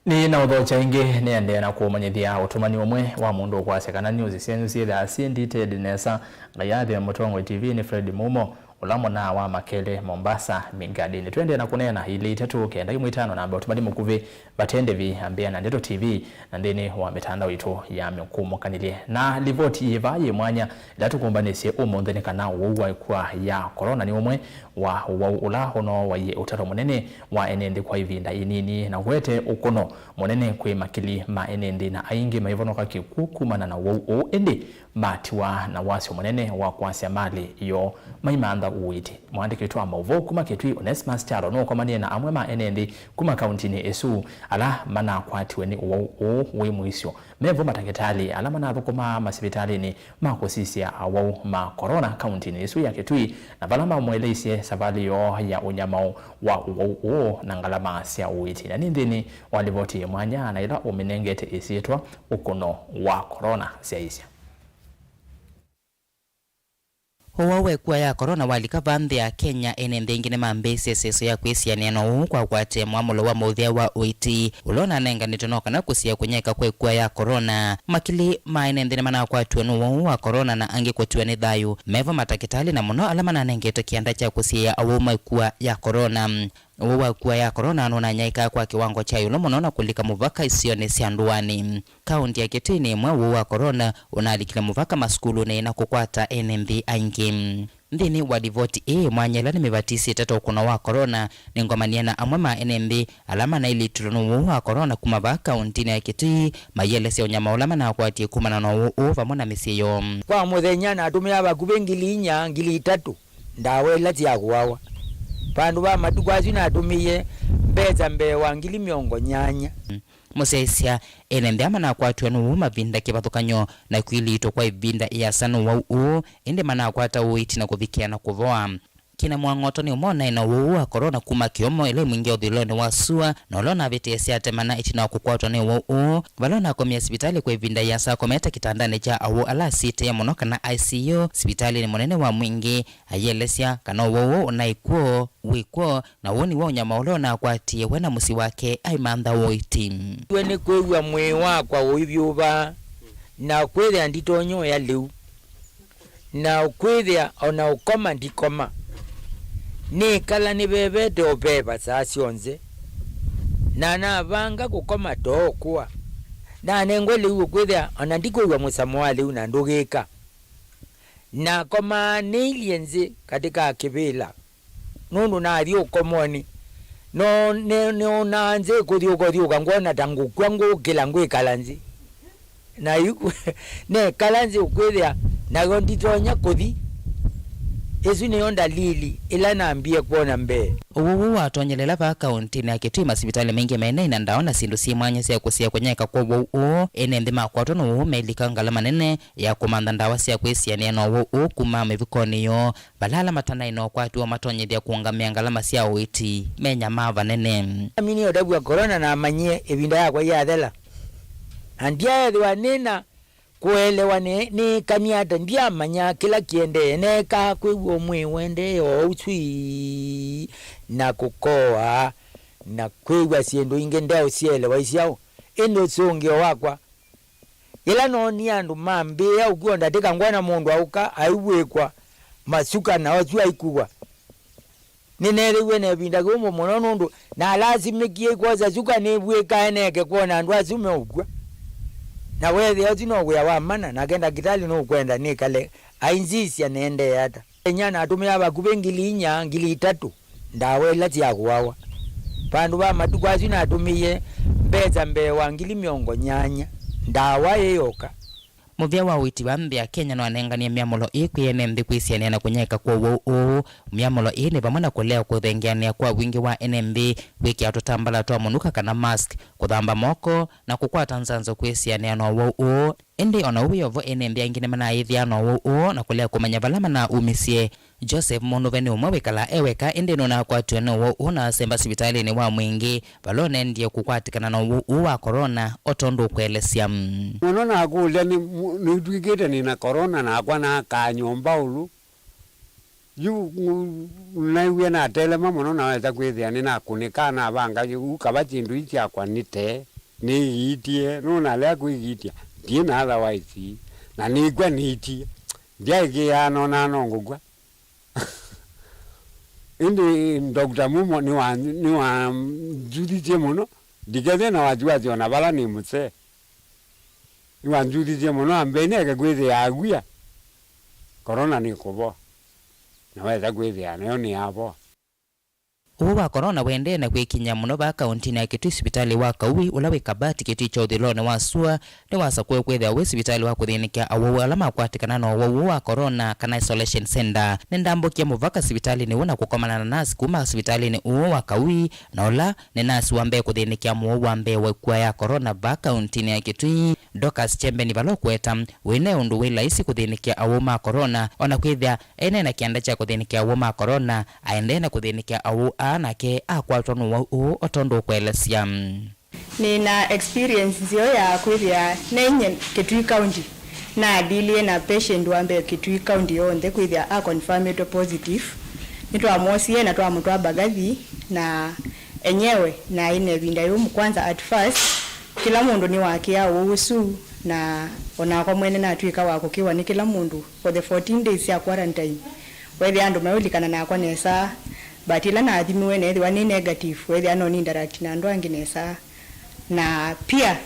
Nĩ na ũthokya ĩngĩ, nĩendee na kũmanyĩthya ũtũmani ũmwe wa mũndũ ũkwasya kana news syenyu syĩthĩawa syĩ detailed nesa. Ngai athĩwe. Mũtongoi T V nĩ Fred Mumo, ũla mũnaa wa Makele, Mombasa, Migadini. Twendee na kũneena ilĩ itatũ kenda ĩmwe itano namba ũtũmani mũkuvĩ. Vate ndĩvi, ambĩa na Ndeto T V na nthĩnĩ wa mĩtandao itũ ya mĩkũmũkanĩlye. Na livoti yĩ vaa yĩ mwanya ĩla tũkũmbanĩsye ũmũnthĩ nĩ kana ũwau wa ĩkua ya corona nĩ ũmwe wa ũwau ũla ũnooaie ũtalo mũnene wa ene nthĩ kwa ĩvinda ĩnini na ũete ũkũno mũnene kwĩ makili ma ene nthĩ, na aingĩ maivonoka kĩkw'ũ kumana na ũwau ũũ. Ĩndĩ matiwa na wasyo mũnene wa kwasya malĩ yoo maimantha ũiiti. Mũandĩki witũ wa maũvoo kuma Kitui, Onesmus Kyalo, nũkomanie na amwe ma ene nthĩ kuma kauntinĩ ĩsu ala manakwatiwe nĩ ũwau ũũ wĩ mũisyo. Mevo matakĩtalĩ ala manathũkũmaa masivitalĩnĩ ma kũsisya awau ma corona kauntinĩ ĩsu ya Kitui, na vala mamũeleisye savalĩ yoo ya ũnyamau wa ũwau ũũ na ngalama sya ũiiti. Na nĩ nthĩnĩ wa livoti yĩ mwanya na ĩla ũmĩnengete ĩsyĩtwa Ũkũno wa Corona, syaisya. Ũwau wa ĩkua ya corona walika vaa nthĩ ya Kenya, ene nthĩ aingĩ nĩmambĩĩsye ĩseso ya kwĩsianĩa na ũwau kwa kũatĩĩa mwamũlo wa mũthya wa ũiiti ũla ũnanenganĩtwe no kana kũsiĩĩa kũnyaĩĩka kwa ĩkua ya corona. Makili ma ene nthĩ nĩmanakwatiwe nĩ ũwau wa corona na angĩ kũtiwa nĩ thayũ. Mevo matakĩtalĩ na mũno ala mananengetwe kĩanda kya kũsiĩĩa awau ma ĩkua ya corona. Ũwau wa ĩkua ya corona nũnanyaĩĩkaa kwa kĩwango kya ĩũlũ mũno na kũlika mũvaka isionĩ sya ndũanĩ. Kaunti ya Kitui nĩ ĩmwe ũwau wa corona ũnalikile mũvaka masukulunĩ na kũkwata ene nthĩ aingĩ. Nthĩnĩ wa livoti ĩĩ mwanya ĩla nĩmĩvatisye ĩtata ũkũno wa corona, nĩngomanie na amwe ma ene nthĩ ala manailitilwe nĩ ũwau wa corona kuma vaa kauntinĩ ya Kitui, maielesya ũnyama ũla manakwatie kumana na ũwau ũũ vamwe na mĩsyĩ yoo. Kwa mũthenya natũmĩaa vakuvĩ ngili inya, ngili itatũ ndawa ila sya kũawa. Vandũ va matukũ asu natũmĩie mbesa mbee wa ngili mĩongo nyanya. Mũsyaĩĩsya, ene nthĩ aa manakwatiwe nĩ ũwau mavinda kĩvathũkany'o na kwiliitwa kwa ĩvinda ĩasa nĩ ũwau ũũ, ĩndĩ manakwata ũiiti na kũvikĩa na kũvoa. Kina Mwang'oto nĩ ũmwe ũnaĩ na ũwau wa corona kuma Kĩomo ĩla ĩmwingĩa ũthũĩlonĩ wa sua, na ũla ũnavĩtĩĩsya ate mana ĩtina wa kũkwatwa nĩ ũwau ũũ, vala ũnakomie sivitalĩ kwa ĩvinda ĩasa akomete kĩtandanĩ kya awau ala asitĩe mũno kana I C U sivitalĩnĩ mũnene wa Mwingĩ. Aielesya kana ũwau ũũ ũnaĩ kw'o, wĩ kw'o, na ũũ nĩw'o ũnyama ũla ũnakwatie we na mũsyĩ wake aimantha ũiiti. We nĩ kwĩw'a mwĩĩ wakwa ũivyũva, na kwĩthĩa nditonya ũya lĩu, na kwĩthĩa o na ũkoma ndikoma. Nĩkala nĩvevete o veva saa syonthe, na navanga kũkoma too kũa. Nanengwa lĩu ũkwĩthĩa o na ndikwĩw'a mũsamo wa lĩu na ndũgĩka. Nakomaa nĩilye nzĩ katĩ ka kĩvĩla, nũndũ nathi ũkomonĩ. No ne- nĩonaa nzĩ kũthyũka ũthyũka, ngwona ta ngũkw'a, ngũkĩla ngwĩkala nzĩ. Na yu nekala nzĩ ũkwĩthĩa nayo nditonya kũthi. Ĩsu nĩyo ndalili ĩla nambie kwona mbee. Ũwau ũũ watonyelela vaa kauntinĩ ya Kitui masivitalĩ maingĩ menai na ndawa na syĩndũ syĩ mwanya sya kũsiĩĩa kũnyaĩĩka kwa ũwau ũũ. Ene nthĩ makwatwa nĩ ũwau melika ngalama nene ya kũmantha ndawa sya kwĩsianĩa na ũwau ũũ kuma mĩvukonĩ yoo, vala ala matanaĩ na ũkwati woo matonyethya kũũngamĩa ngalama sya ũiiti menyamaa vanene. Aminie ũtavw'a corona namanyie ĩvinda yakwa yathela, na ndyaethĩwa nĩ na kũelewa nĩ- nĩĩkanie ata. Ndyamanya kĩla kĩendee, neekaa kwĩw'a mwĩĩ ũendee o ũu swii na kũkoa. na kwĩw'a syĩndũ ingĩ ndeũ syeelewa isyaũ. Ĩndĩ ũsũngĩo wakwa, yĩla noonie andũ mambĩĩa ũkw'a ndatĩka, ngwona mũndũ aũka aivw'ĩkwa masuka na osu aikuvwa. Nĩneethĩiwe na ĩvinda yũmũ mũno nũndũ nalasimĩkie kwosa suka nĩvw'ĩkae neke kwona andũ asu meũkw'a. Na weethĩa ũsu no wĩa wa mana, nake ndakĩtalĩ nũkwenda nĩkale ainsisya nĩendee ata. Kenya natũmĩaa vakuvĩ ngili inya, ngili itatũ ndawa ila sya kũawa. Vandũ va matukũ asu natũmĩie mbesa mbee wa ngili mĩongo nyanya ndawa ĩ yoka. Mũvĩa wa ũiiti wa nthĩ ya Kenya nĩwanenganie myamũlo ĩĩ kwĩ ene nthĩ kwĩsianĩa na kũnyaĩĩka kwa ũwau ũũ. Myamũlo ĩĩ nĩ vamwe na kũlea kũthengeanĩa kwa wingĩ wa ene nthĩ, kwĩkĩa tũtambala twa mũnuka kana mask, kũthamba moko, na kũkwata nzanzo kwĩsianĩa na ũwau ũũ. Ĩndĩ o na ũu wĩ o vo, ene nthĩ aingĩ nĩmanaĩthĩaa na ũwau ũũ na kũlea kũmanya vala manaumisye. Joseph Mũnuve nĩ ũmwe wĩkalaa e weka, ĩndĩ nũnakwatiwe nĩ ũwau ũũ na asemba sivitalĩnĩ wa Mwingĩ, vala ũnendie kũkwatĩkana na ũwau ũũ wa corona, o tondũ ũkũelesya. Mũno nakũlya nĩ, nĩtw'ĩkĩte nĩ na corona, nakwa nakaa nyũmba ũlu. Yu naiw'e natelema mũno, nawesa kwĩthĩa nĩnakũnĩka, navanga yu kava syĩndũ ii syakwa nĩte, nĩigitie, nũnalea kwĩgitia, ndyĩ na otherwise, na nĩkw'a nĩitie, ndyaĩkĩĩaa nonaa no ngũkw'a. Ĩndĩ Doctor Mumo nĩwa-, nĩwanzuthisye mũno, ndikethĩwe na wasiwasi o na vala nĩ mũsee. Nĩwanzuthisye mũno, ambei neke kwĩthĩa awia, corona nĩkũvoa, na wesa kwĩthĩa nayo nĩyavoa. Ũwau wa corona waendee na kwĩkiny'a mũno vaa kaũntinĩ ya Kitui. Sivitalĩ wa Kaui, ũla wĩ Kabati, Kitui kya ũthũĩlonĩ wa sua, nĩwasakũiwe kwĩthĩwa wĩ sivitalĩ wa kũthĩnĩkĩa awau ala makwatĩkana na ũwau ũũ wa corona, kana isolation center. Nĩndambũkie mũvaka sivitalĩnĩ ũũ na kũkomana na nasi kuma sivitalĩnĩ ũũ wa Kaui, na ũla nĩ nasi wa mbee kũthĩnĩkĩa mũwau wa mbee wa ĩkua ya corona vaa kaũntinĩ ya Kitui. Dorcas Chembeni vala ũkũweta, wĩna ũndũ wĩ laisi kũthĩnĩkĩa awau ma corona, o na kwĩthĩa ene na kĩanda kya kũthĩnĩkĩa awau ma corona, aendee na kũthĩnĩkĩa awau aa nake akwatwa nĩ ũwau ũũ o tondũ ũkũelesya. Nĩ na experience nzeo ya kwĩthĩa nainye Kitui County, nadiliie na patient wa mbee Kitui County yonthe kwĩthĩa a confirmĩtwe positive. Nĩtwamwosie na twamũtwaa Mbagathi, na enyewe naĩ na ĩvinda yũmũ. Kwanza, at first, kĩla mũndũ nĩwakĩaa ũwau ũsu, na o nakwa mwene natw'ĩka wa kũkĩwa nĩ kĩla mũndũ for the fourteen days sya quarantine. Weethĩa andũ meũlikana nakwa nesa, but ĩla nathimiwe neethĩwa nĩ negative, weethĩa no ni interact na andũ angĩ nesa. Na pia,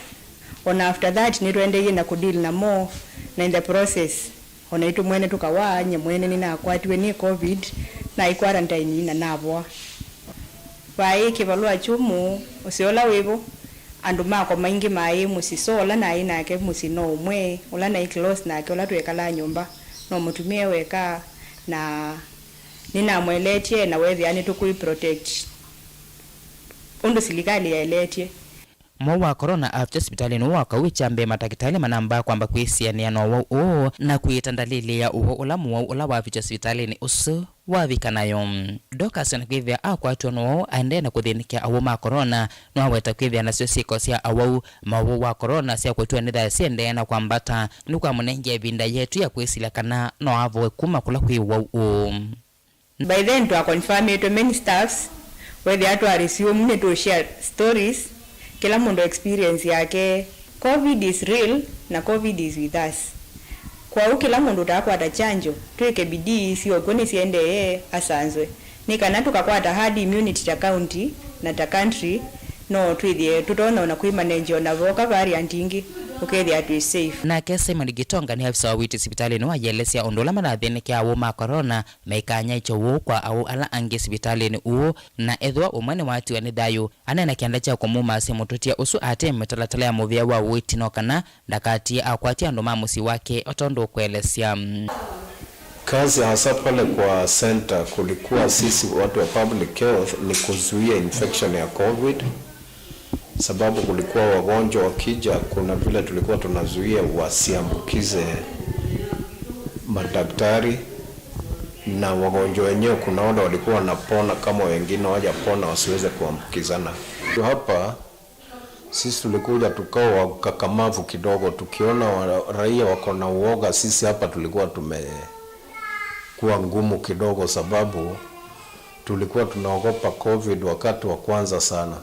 ona after that, nĩtwaendeeie na kũdeal namo, na in the process, o naitũ mwene tũkawaa, nye mwene nĩnakwatiwe nĩ covid, naĩ quarantine na navoa. Vaĩ kĩvalũa kyũmũ, ũseo ũla wĩvo, andũ makwa maingĩ maĩ mũsyĩ, so ũla naĩ nake mũsyĩ no ũmwe, ũla naĩ close nake, ũla twekalaa nyũmba, no mũtumĩa weka, na nĩnamũeleetye, na weethĩa nĩtũkwĩ protect ũndũ silikalĩ yaeleetye. Mũwau wa corona avika sivitalĩnĩ ũũ wa Kaui kya mbee, matakĩtalĩ manambaa kwamba kwĩsianĩa na ũwau ũũ na kwĩta ndalĩlĩ ya ũwau ũla mũwau ũla wavikya sivitalĩnĩ ũsu wavika nayo. Dorcas, o na kwĩthĩa akwatiwe nĩ ũwau, aendee na kũthĩnĩkĩa awau ma corona. Nĩwaweta kwĩthĩa nasyo syĩko sya awau ma ũwau wa corona sya kũtiwa nĩ thayũ siendee na kwambata nĩkwamũnengie ĩvinda yetu ya kwĩsilya kana no avoe kuma kũla kwĩ ũwau ũũ. By then twa confirmĩtwe many staffs, weethĩa twa resume nĩtũ share stories, kĩla mũndũ experience yake. Covid is real na covid is with us. Kwoou kĩla mũndũ ũtaakwata kyanjo, twĩke bidii syokw'o nĩsiendee asanzwe, nĩ kana tũkakwata herd immunity ta county na ta country, no twĩthĩe tũtonya ona kwĩmanenja ona vooka variant ingĩ, ũkethĩa twĩ safe. Nake Simon Gitonga nĩ avisa wa ũiiti sivitalĩnĩ wa Yelesya ũndũ ũla manathĩnĩkĩa awau ma corona, maikanyaĩkya ũwau kwa awau ala angĩ sivitalĩnĩ ũũ, na ethĩwa ũmwe nĩwatiwa nĩ thayũ, aneena kĩanda kya kũmumasya mũtũtia ũsu atee mĩtalatala ya mũvĩa wa ũiiti no kana ndakatie akwatie andũ ma mũsyĩ wake, o tondũ ũkũelesya. Kazi hasa pale kwa center kulikuwa sisi watu wa public health ni kuzuia infection ya covid, sababu kulikuwa wagonjwa wakija, kuna vile tulikuwa tunazuia wasiambukize madaktari na wagonjwa wenyewe. Kuna wale walikuwa wanapona, kama wengine hawajapona wasiweze kuambukizana. Hapa sisi tulikuja tukawa wakakamavu kidogo, tukiona wa-, raia wako na uoga, sisi hapa tulikuwa tumekuwa ngumu kidogo, sababu Tulikuwa tunaogopa covid wakati wa kwanza sana,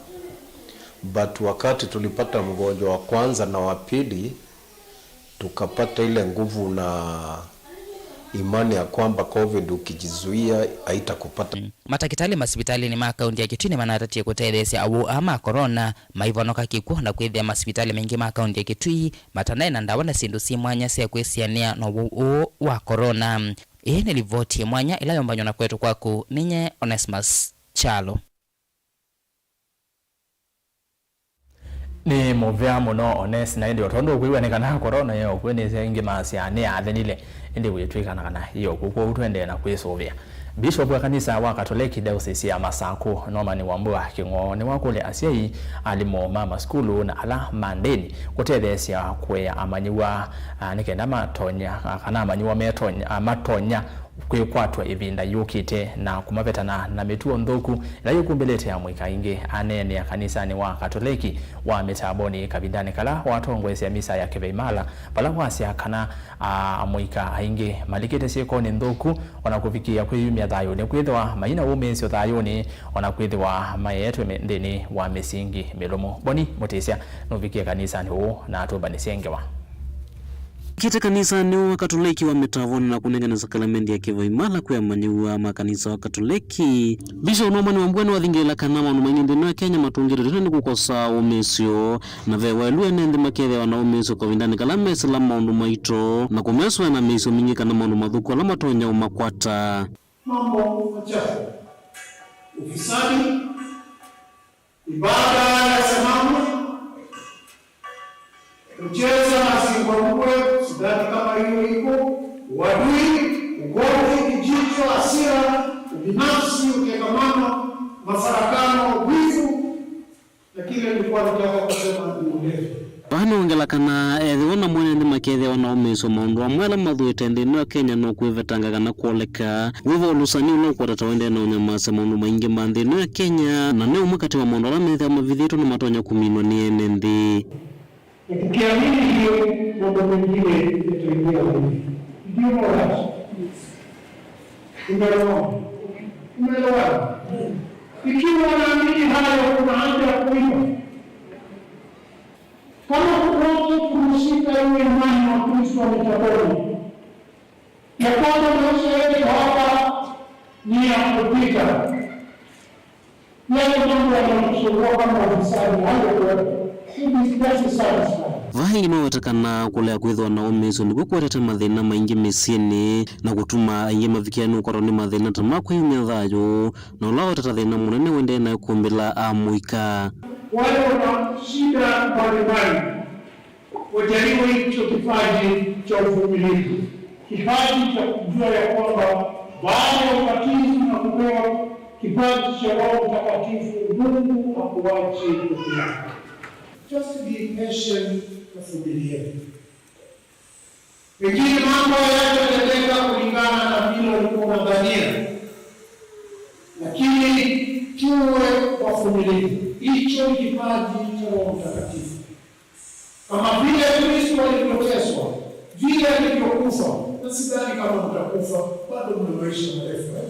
but wakati tulipata mgonjwa wa kwanza na wa pili, tukapata ile nguvu na imani ya kwamba covid ukijizuia, haitakupata. Matakĩtalĩ masivitalĩnĩ ma kaunti ya Kitui nĩmanatatie kũtetheesya awau aa ma corona maivonoka kĩkw'ũ na kwĩthĩa masivitalĩ maingĩ ma kaunti ya Kitui matanaĩ na ndawa na syĩndũ syĩ mwanya sya kwĩsianĩa na ũwau ũũ wa corona. Ĩĩ nĩ livoti mwanya ĩla yombanywa na kũetwa kwaku nĩ nyie Onesmus Kyalo. Nĩ mũvea mũno Ones, na ĩndĩ o tondũ ũkwĩw'a nĩ kana corona yo kwĩ nĩ ĩngĩ masya nĩ yathenile, ĩndĩ wĩtw'ĩkana kana yo kw'o, kwoou tũendee na kwĩsũvĩa. Bishop wa kanisa wa Katoleki Diocese ya Masaku, Norman Wambua Kĩng'oo, nĩwakũlya asyai, alimũ ma masukulu na ala ma ndĩni kũtetheesya kũea amanyĩw'a, a, nĩ kenda matonya, a, kana amanyĩw'a metonya, a, matonya kwĩkwatw'a ĩvinda yũkĩte na kũmavetana na mĩtuo nthũku ĩla yĩkumbĩlĩte amũika aingĩ. Aneenea kanisanĩ wa Katoleki wa Mĩtambonĩ kavindanĩ kala watongoesya misa ya kĩvaimala, vala wasya kana, a, amũika aingĩ malikĩte syĩkonĩ nthũku, o na kũvikĩĩa kwĩyumya thayũnĩ, kwĩthĩwa maina wũmĩĩsyo thayũnĩ, o na kwĩthĩwa maeetwe mĩ-, nthĩnĩ wa mĩsingi mĩlũmu. Boni Mũtĩsya nũvikie kanisanĩ ũũ na atũmbanĩsye ngewa. Kĩte kanisanĩ wa Katoleki wa Mĩtavonĩ na kũnengane sakalamendi ya kĩvaimala kwĩ amanyĩw'a ma kanisa wa Katoleki. Bishop Norman Wambua nĩwathingĩĩla kana maũndũ maingĩ nthĩnĩ wa Kenya matũngĩtwe tene nĩ kũkosa ũmĩĩsyo, na ve waĩlu ene nthĩ makethĩawa na ũmĩĩsyo kavindanĩ kala mesĩla maũndũ maito na kũmesũvĩa na mĩisyo mingĩ kana maũndũ mathũku ala matonya ũmakwata. Mambo machafu: ufisadi, ibada ya sanamu, kucheza na zingwa kubwa, sidhani kama hiyo iko, uadui, ugomvi, kijicho, hasira, ubinafsi, utengamano, mafarakano, wivu, na kile nilikuwa nataka kusema ni ulevi. Vaa nĩwongela kana ethĩwa namo ene nthĩ makethĩawa na ũmĩĩsyo maũndũ amwe ala mathũĩte nthĩnĩ wa Kenya no kwĩvetanga kana kwoleka. Wĩva ũlũsani ũla ũkwata ta ũendee na ũnyamasya maũndũ maingĩ ma nthĩnĩ wa Kenya, na nĩ ũmwe katĩ wa maũndũ ala methĩawa mavithĩtwe nĩmatonya kũminwa nĩ ene nthĩ. Na tukiamini hiyo, mambo mengine yataingia wenyewe. Ndio maana tumeelewana. Tumeelewana. Ikiwa naamini hayo, kuna haja ya kuiba. Kama kukosa kushika hiyo imani wa Kristo wa Mtaboni, ya kwamba maisha yetu hapa ni ya kupita. Yale mambo yanayotusumbua kama ufisadi, hayo kuwepo. Hivi sitaki sana sana. Vaa ĩngĩ nĩwaweta kana kũlea kwĩthĩwa na ũmĩĩsyo nĩkw'o kũetete mathĩna maingĩ mĩsyĩnĩ na kũtuma aingĩ mavikĩa nĩ ũkwatwa nĩ mathĩna ta ma kwĩyumya thayũ, na ũla waweta ta thĩna mũnene ũendee na ĩkũmbĩ la amũika. Wale wana shida mbalimbali wajaliwe hicho kipaji cha uvumilivu, kipaji cha kujua ya kwamba baada ya ubatizo na kupewa kipaji cha Roho Mtakatifu, Mungu hakuachi peke yako. Just be patient na vumilia. Pengine mambo hayatatendeka kulingana na vile ulikuwa unadhania, lakini tuwe wavumilivu. Hicho ni kipaji cha Roho Mtakatifu. Kama vile Kristo alivyoteswa, vile alivyokufa, na sidhani kama mtakufa, bado mna maisha marefu, eh?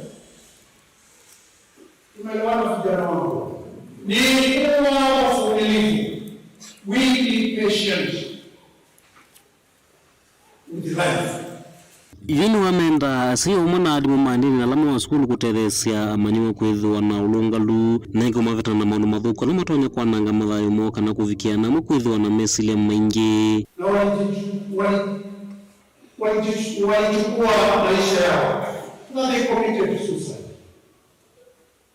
Tumeelewana, vijana wangu? Ni kuwa wavumilivu. We be patient with life. Yu nĩwamenda asyai ũmwe na alimũ ma ndĩni na ala me masukulu kũtetheesya amanyĩw'a kwĩthĩwa na ũlũngalu, na ĩngĩ kũmavetana na maũndũ mathũku ala matonya kwananga mathayũ moo kana kũvikĩa na amwe kwĩthĩwa na mesilya maingĩ. Na walijichu-, wali-, walijichu-, walichukua maisha yao. Na they committed suicide.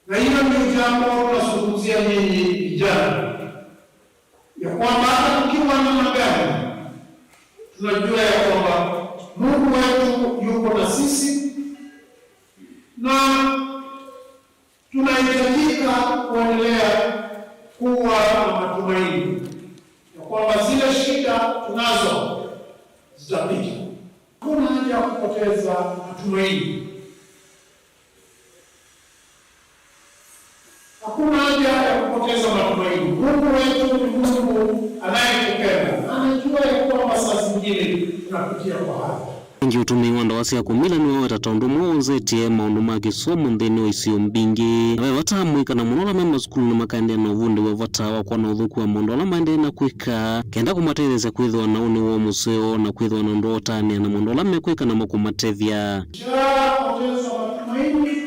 Na hilo ndio jambo tunazungumzia nyinyi vijana, ya kwamba hata tukiwa namna gani, tunajua ya kwamba Mungu wetu yuko na sisi, na tunahitajika kuendelea kuwa na matumaini ya kwamba zile shida tunazo zitapita. Hakuna haja ya kupoteza matumaini. Hakuna haja ya kupoteza matumaini. Mungu wetu ni Mungu anayetupenda. Anajua ya kwamba saa zingine tunapitia kwa hali. Ĩngĩ, ũtũmĩi wa ndawa sya kũmila nĩwaweta ta ũndũ ũmwe wonzetye maũndũ ma kĩsomo nthĩnĩ wa isio mbingĩ. Na ve vata mũika na mũno ala me masukulu nĩmakaendeea na ũvundĩ wa vata wa kwona ũthũku wa maũndũ ala maendee na kwĩka kenda kũmatetheesya kwĩthĩwa na ũnĩ woo mũseo na kwĩthĩwa na ũndũ wa ũtanĩa na maũndũ ala mekwĩka na makũmatethya. Njaa, poteza matumaini,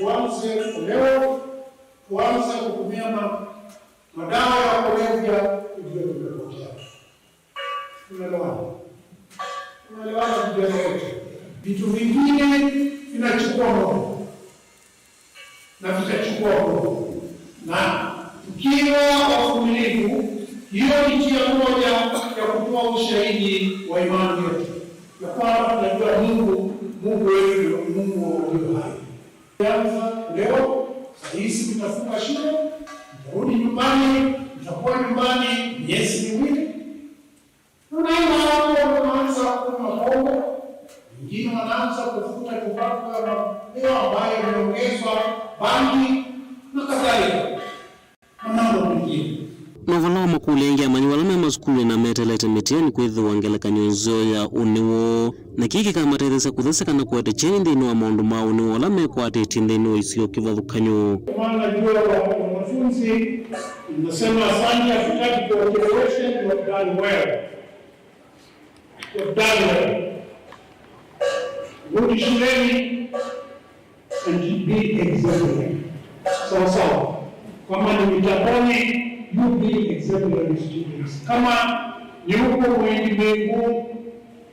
uanze kulewa, uanze kutumia ma-, madawa ya kulevya, ujue umepotea. Tunaelewana? Tunaelewana, vijana wote? Vitu vingine vinachukua muda na vitachukua muda, na tukiwa wavumilivu, hiyo ni njia moja ya kutoa ushahidi wa imani yetu ya kwamba tunajua Mungu, Mungu wetu ni Mungu wa walio hai. Tukianza leo, saa hizi mtafunga shule, mtarudi nyumbani, mtakuwa nyumbani miezi miwili. Unaenda hapo, unaanza kunywa pombe, wengine wanaanza kuvuta tumbaku ya mabewa ambayo imeongezwa bangi na kadhalika, na mambo mengine. Na ũvolo wa makũlyo aingĩ, amanyi ala me masukulunĩ na meteelete mĩtiani kwĩthĩwa ngelekany'o nzeo ya ũnĩ woo, na kĩĩ kĩkamatetheesya kũtheseka na kũete kyeni nthĩnĩ wa maũndũ ma ũnĩ woo ala mekwatĩtye nthĩnĩ wa isio kĩvathũkany'o. Kwa maana najua wa-, wanafunzi, nasema asante, hatutaki kuongelewesha, you have done well. You have done well. Rudi shuleni and be exemplary. Sawa sawa. Kama ni Mitaboni, you be exemplary students. Kama ni huko Mwingi Mĩngũ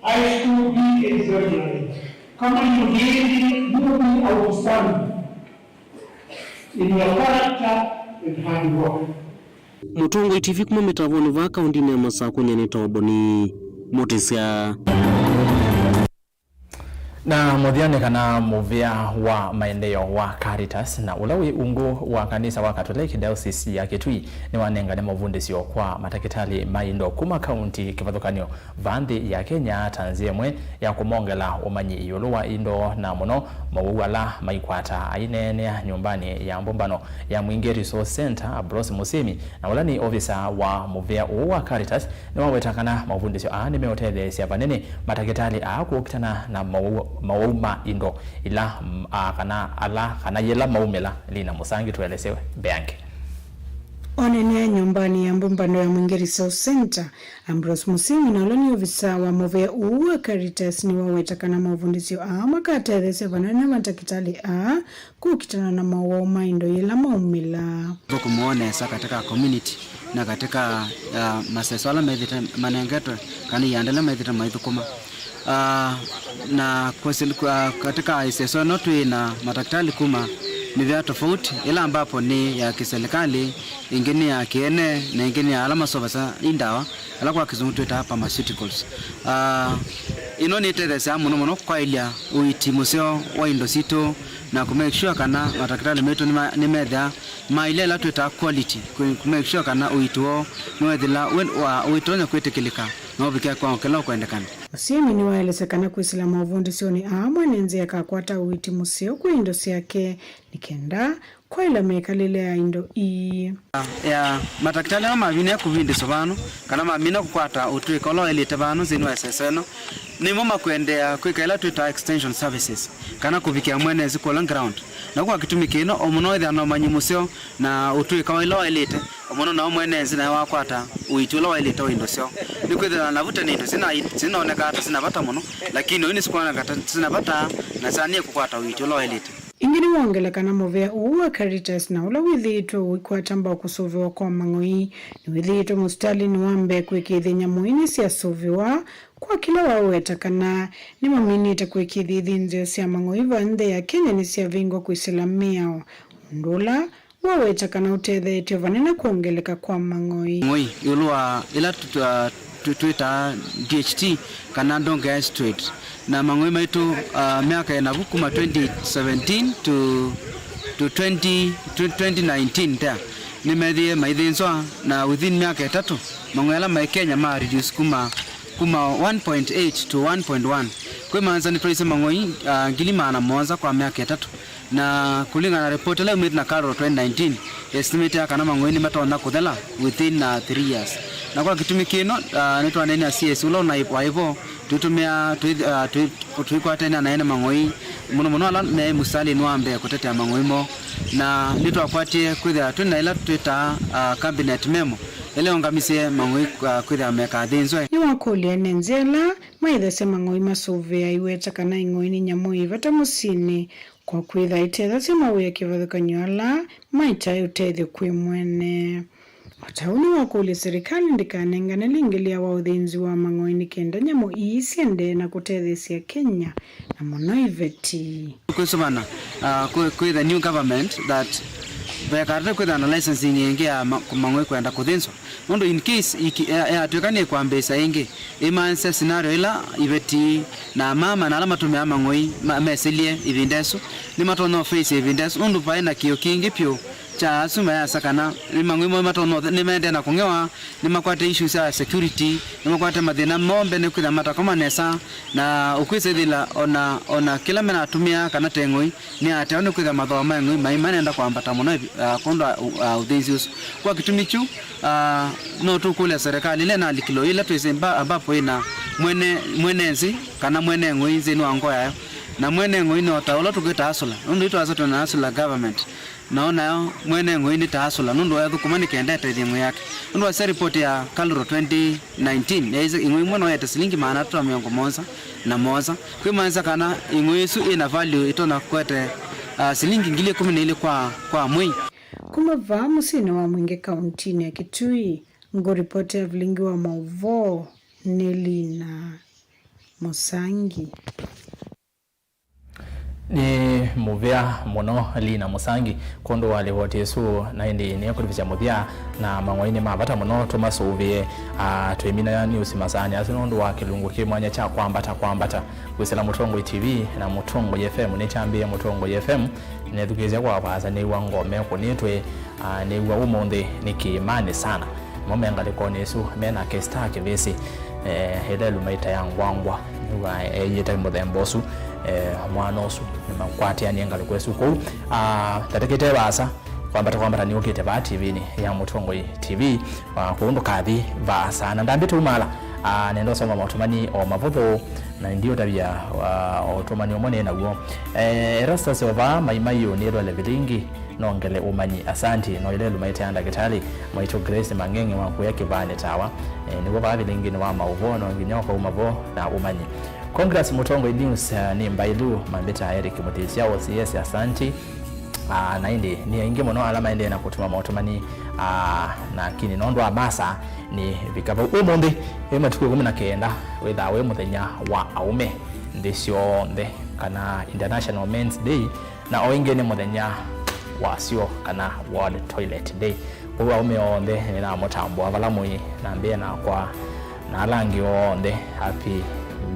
High School, be exemplary. Kama ni Ugindi, you be outstanding in your character and hard work. Mũtongoi T V kuma Mĩtavonĩ vaa kaũndĩnĩ ya Masakũ, nyie nĩtawa Boni Mũtĩsya. Na mũthya nĩ kana mũvĩa wa maendeeo wa Caritas na ũla wĩ ungu wa kanisa wa Catholic Diocese ya Kitui nĩwanengane mavundĩsyo kwa matakĩtalĩ ma indo kuma kaunti kĩvathũkany'o vaa nthĩ ya Kenya ta nzĩa ĩmwe ya kũmongela ũmanyi ĩũlũ wa indo, na mũno mowau ala maikwata aineenea nyũmbanĩ ya mbũmbano ya Mwingi Resource Centre, Ambrose Musimi, na ũla nĩ ovisa wa mũvĩa ũũ wa Caritas, nĩwaweta kana mavundĩsyo aa nĩmeũtetheesya vanene matakĩtalĩ aa kũkitana na mowau, mowau ma indo ila, mm, a, kana ala, kana yĩla maumĩla. Lina Mũsangi tũelesye mbeange. Oneenea nyũmbanĩ ya mbũmbano ya Mwingi Resource Centre, Ambrose Musimi, na ũla nĩ ovisa wa mũvĩa ũũ wa Caritas, nĩwaweta kana mavundĩsyo aa makatetheesya vanene matakĩtalĩ aa kũkitana na mowau ma indo yĩla maumĩla. Thũkũmĩwa nesa katika community na katika, ah, maseso ala methĩte manengetwe kana ianda ila methĩte maithũkũma. Ah, na kwasili-, kwa, katika iseso ĩno twĩ na matakitali kuma mĩvĩa tofauti, ĩla ambapo nĩ ya kĩsilikalĩ, ĩngĩ nĩ ya kĩene, na ĩngĩ nĩ ya ala masovasya i ndawa, ala kwa kĩsũngũ twĩtaa pharmaceuticals. Ah, ĩno nĩtetheesyaa mũno mũno kwaĩlya ũiiti mũseo wa indo sitũ na kũ make sure kana matakitali maitũ nĩma-, nĩmethĩa maĩlya ĩla twĩtaa quality, kũ-, kũ make sure kana ũiiti woo nĩwethĩla wĩ-, wa-, ũitonya kwĩtĩkĩlĩka na ũvikĩa kĩwango kĩla ũkwendekana. Musimi nĩwaelesya kana kwĩsĩla mavundĩsyonĩ aa mwene nzĩa akakwata ũiiti mũseo kwa indo syake nĩ kenda kwaĩla mĩkalĩle ya indo ii. Ya, matakitali ala mavinie kũvindĩswa vano, kana mamina kũkwata ũtũĩka ũla waĩlĩte vano nthĩnĩ wa ĩseso ĩno, nĩmo makwendeea kwĩka ĩla twĩtaa extension services, kana kũvikĩa mwene nzĩ kũla ground. Na kwa kĩtumi kĩno, o mũno wĩthĩa na ũmanyi mũseo na ũtũĩka wa ĩla waĩlĩte, o mũno nao mwene nzĩ nae wakwata ũiiti ũla waĩlĩte wa indo syoo. Nĩkwĩthĩwa navu tene indo sina-, sinonekaa ta sina vata mũno, lakini oyu nĩsikwoneka ta sina vata na syanie kũkwata ũiiti ũla waĩlĩte. Ĩngĩ nĩwongele kana mũvĩa ũũ wa Caritas na ũla wĩthĩĩtwe ũikwata mbau kũsũvĩwa kwa mang'oi nĩwĩthĩĩtwe mũsitalĩnĩ wa mbee kũĩkĩĩthya nyamũ ii nĩsyasũvĩwa. Kwa kĩla waweta kana nĩmaminĩte kũĩkĩĩthya ithĩnzĩo sya mang'oi vaa nthĩ ya Kenya nĩsyavingwa kwĩsĩla mĩao, ũndũ ũla waweta kana ũtetheetye vanene kwongeleka kwa mang'oi. Ng'oi ĩũlũ wa ĩla tũ-, tũ-, twĩtaa D H T kana Donge Ash Trade. Na mang'oi maitũ, ah, myaka ĩnavu kuma twenty seventeen to, to twenty, twenty nineteen there, nĩmethĩie maithĩnzwa, na within myaka ĩtatũ, mang'oi ala maĩ Kenya ma reduce kuma, kuma one point eight to one point one. Kwĩmaanisya nĩtwaisye mang'oi, ah, ngili maana mũonza kwa myaka ĩtatũ. Na kũlingana na report ĩla yaumĩte na Carol twenty nineteen, estimate ya kana mang'oi nĩmatonya kũthela within, uh, three years. Na kwa kĩtumi kĩno, uh, nĩtwaneenea C S ũla ũnaĩ-, waĩ vo, Tũitũmĩa, tũi-, ah, tũi-, tũikwatene na ene mang'oi, mũno mũno ala me mũsalĩnĩ wa mbee kũtetea mang'oi moo. Na nĩtwakwatie kwĩthĩa twĩ na ĩla twĩtaa, ah, cabinet memo, ĩla yongamisye mang'oi, ah, kwĩthĩa mekathĩnzwe. Nĩwakũlya ene nzĩa ala maĩthasya mang'oi masũvĩe aiweta kana ing'oi nĩ nyamũ yĩ vata mũsyĩnĩ, kwa kwĩtha ĩtethasya mawĩa kĩvathũkany'o ala maĩtae ũtethyo kwĩ mwene. O ta ũu nĩwakũlya serikali ndĩkanengane lĩngĩ lĩa wa ũthĩnzi wa mang'oi nĩ kenda nyamũ ii syendee na kũtetheesya Kenya, na mũno iveti. Kwĩsũvana, uh, kwĩ, kwĩ the new government that vekatata kwĩthana na licensing ĩngĩ ya ma-, mang'oi kwenda kũthĩnzwa. Nũndũ in case iki-, ya-, yatw'ĩka nĩkwambĩĩsya ĩngĩ, ĩmaanisya scenario ĩla iveti na mama na ala matũmĩaa mang'oi ma-, mesĩlye ĩvinda ĩsu, nĩmatonya ũface ĩvinda ĩsu, nũndũ vaĩ na kĩo kingĩ vyũ kya asu mayasya kana nĩ mang'oi moo matonya ũthe-, nĩmaendee na kũng'ewa, nĩmakwate issues sya security, nĩmakwate mathĩna moo mbene kwĩthĩa matakoma nesa, na ũkwĩsa ĩthĩla ona, ona kĩla menatũmĩaa kana te ng'oi, nĩ atewa nĩ kwĩthĩa mathooa ma ng'oi maĩ manenda kwambata mũno, ah, kwondũ wa, ah, ũthĩnzi ũsu. Kwa kĩtumi kyu, ah, no tũkũlya serikali ĩla ĩnalikilo ĩla twĩsĩ mba-, ambapo ĩna mwene, mwene nzĩ kana mwene ng'oi nzĩnĩ wa ngoo yayo. Na mwene ng'oi no ta ũla tũkwĩta hustler. Nũndũ itwasa twĩna hustler government. Na onayo mwene ng'oi nĩ ta hustler, nũndũ ethũkũma nĩ kenda etethye ng'oi yake. Nũndũ wasya report ya KALRO twenty nineteen, yaisye ing'oi imwe no yete silingi maana atatũ na mĩongo mũonza na mũonza. Kwĩmaanisya kana ing'oi ĩsu ĩna value ĩtonya kwete, ah, silingi ngili ĩkũmi na ilĩ kwa, kwa mwei. Kuma vaa mũsyĩnĩ wa Mwingĩ kauntinĩ ya Kitui, ngũripoti ya vilingi wa maũvoo nĩ Lina Mũsangi. Nĩ mũvea mũno Lina Mũsangi kwondũ wa livoti ĩsu, na ĩndĩ nĩekũtũvikya mũthya, na mang'oi nĩ ma vata mũno tũmasũvĩe, ah, twĩminaya news masaanĩ asu nũndũ wa kĩlungu kĩ mwanya kya kwambata kwambata. Kwĩsĩla Mũtongoi T V na Mũtongoi F M, nĩkyambĩĩe Mũtongoi F M, nethukĩĩsya kwa vaasa nĩw'a ngome kũnĩtwe, ah, nĩw'a ũmũnthĩ nĩ kĩĩmanĩ sana. Namo me ngalĩkonĩ ĩsu me nake Star Kĩvĩsĩ, eh, ĩla ĩlumaĩte ya ngwangwa, nĩw'a eĩĩte mũthemba ũsu, eh, mwana ũsu, nĩmakwatĩanie ngalĩko ĩsu kũu. Ah, tatĩkĩte vaasa, kwambata kwambata nĩũkĩte vaa T V-nĩ ya Mũtongoi T V, ah, kũu ndũkathi vaasa. Na ndambĩte umala, ah, nenda ũsoma maũtũmani o mavũthũ, na ndiũtavya, ah, o ũtũmani ũmwe nĩ naw'o. Eh, Erastus Ova, Maimai ũnĩlwele vilingi, nongele ũmanyi. Asanti. No ĩla ĩlumaĩte ya ndakĩtalĩ maitũ Grace Mang'eng'e wa kũya Kĩvaanĩ Tawa. Eh, nĩw'o vaa vilingini wa maũvoo, no nginya ũkauma vo na ũmanyi. Congrats Mũtongoi News, eh, nĩ mbailu, mambĩta Eric Mũtĩsya, O C S, asanti. Ah, na ĩndĩ nĩ aingĩ mũno ala maendee na kũtũma maũtũmani, ah, lakini nũndũ wa masa nĩ vika vau. Ũmũnthĩ wĩ matukũ ĩkũmi na kenda wĩthaa wĩ mũthenya wa aũme nthĩ syonthe, kana International Men's Day, na o ĩngĩ nĩ mũthenya wasyo kana World Toilet Day. Kwoou aũme onthe nĩnamũtambũa vala mũĩ, na mbee nakwa na ala angĩ onthe, Happy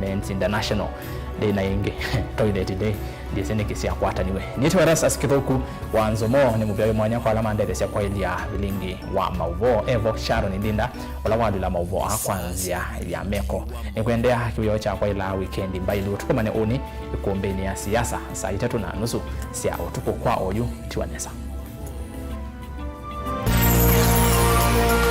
Men's International Day, na ĩngĩ Toilet Day. Ndĩsĩ nĩkĩ syakwataniwe. Nĩtwa Erastus Kĩthũku wa Nzomo, nĩ mũvea wĩ mwanya kwa ala mandethesya kwaĩlya vilingi wa maũvoo. Evo Sharon Ndinda, ũla walila maũvoo aa kwa nzĩa ya meko. Nĩkwendea kĩwĩoo kyakwa ĩla wikendi mbailu. Tũkomane ũnĩ ĩkũmbĩnĩ ya siasa saa itatũ na nusu sya ũtukũ. Kwa oyu, tiwa nesa.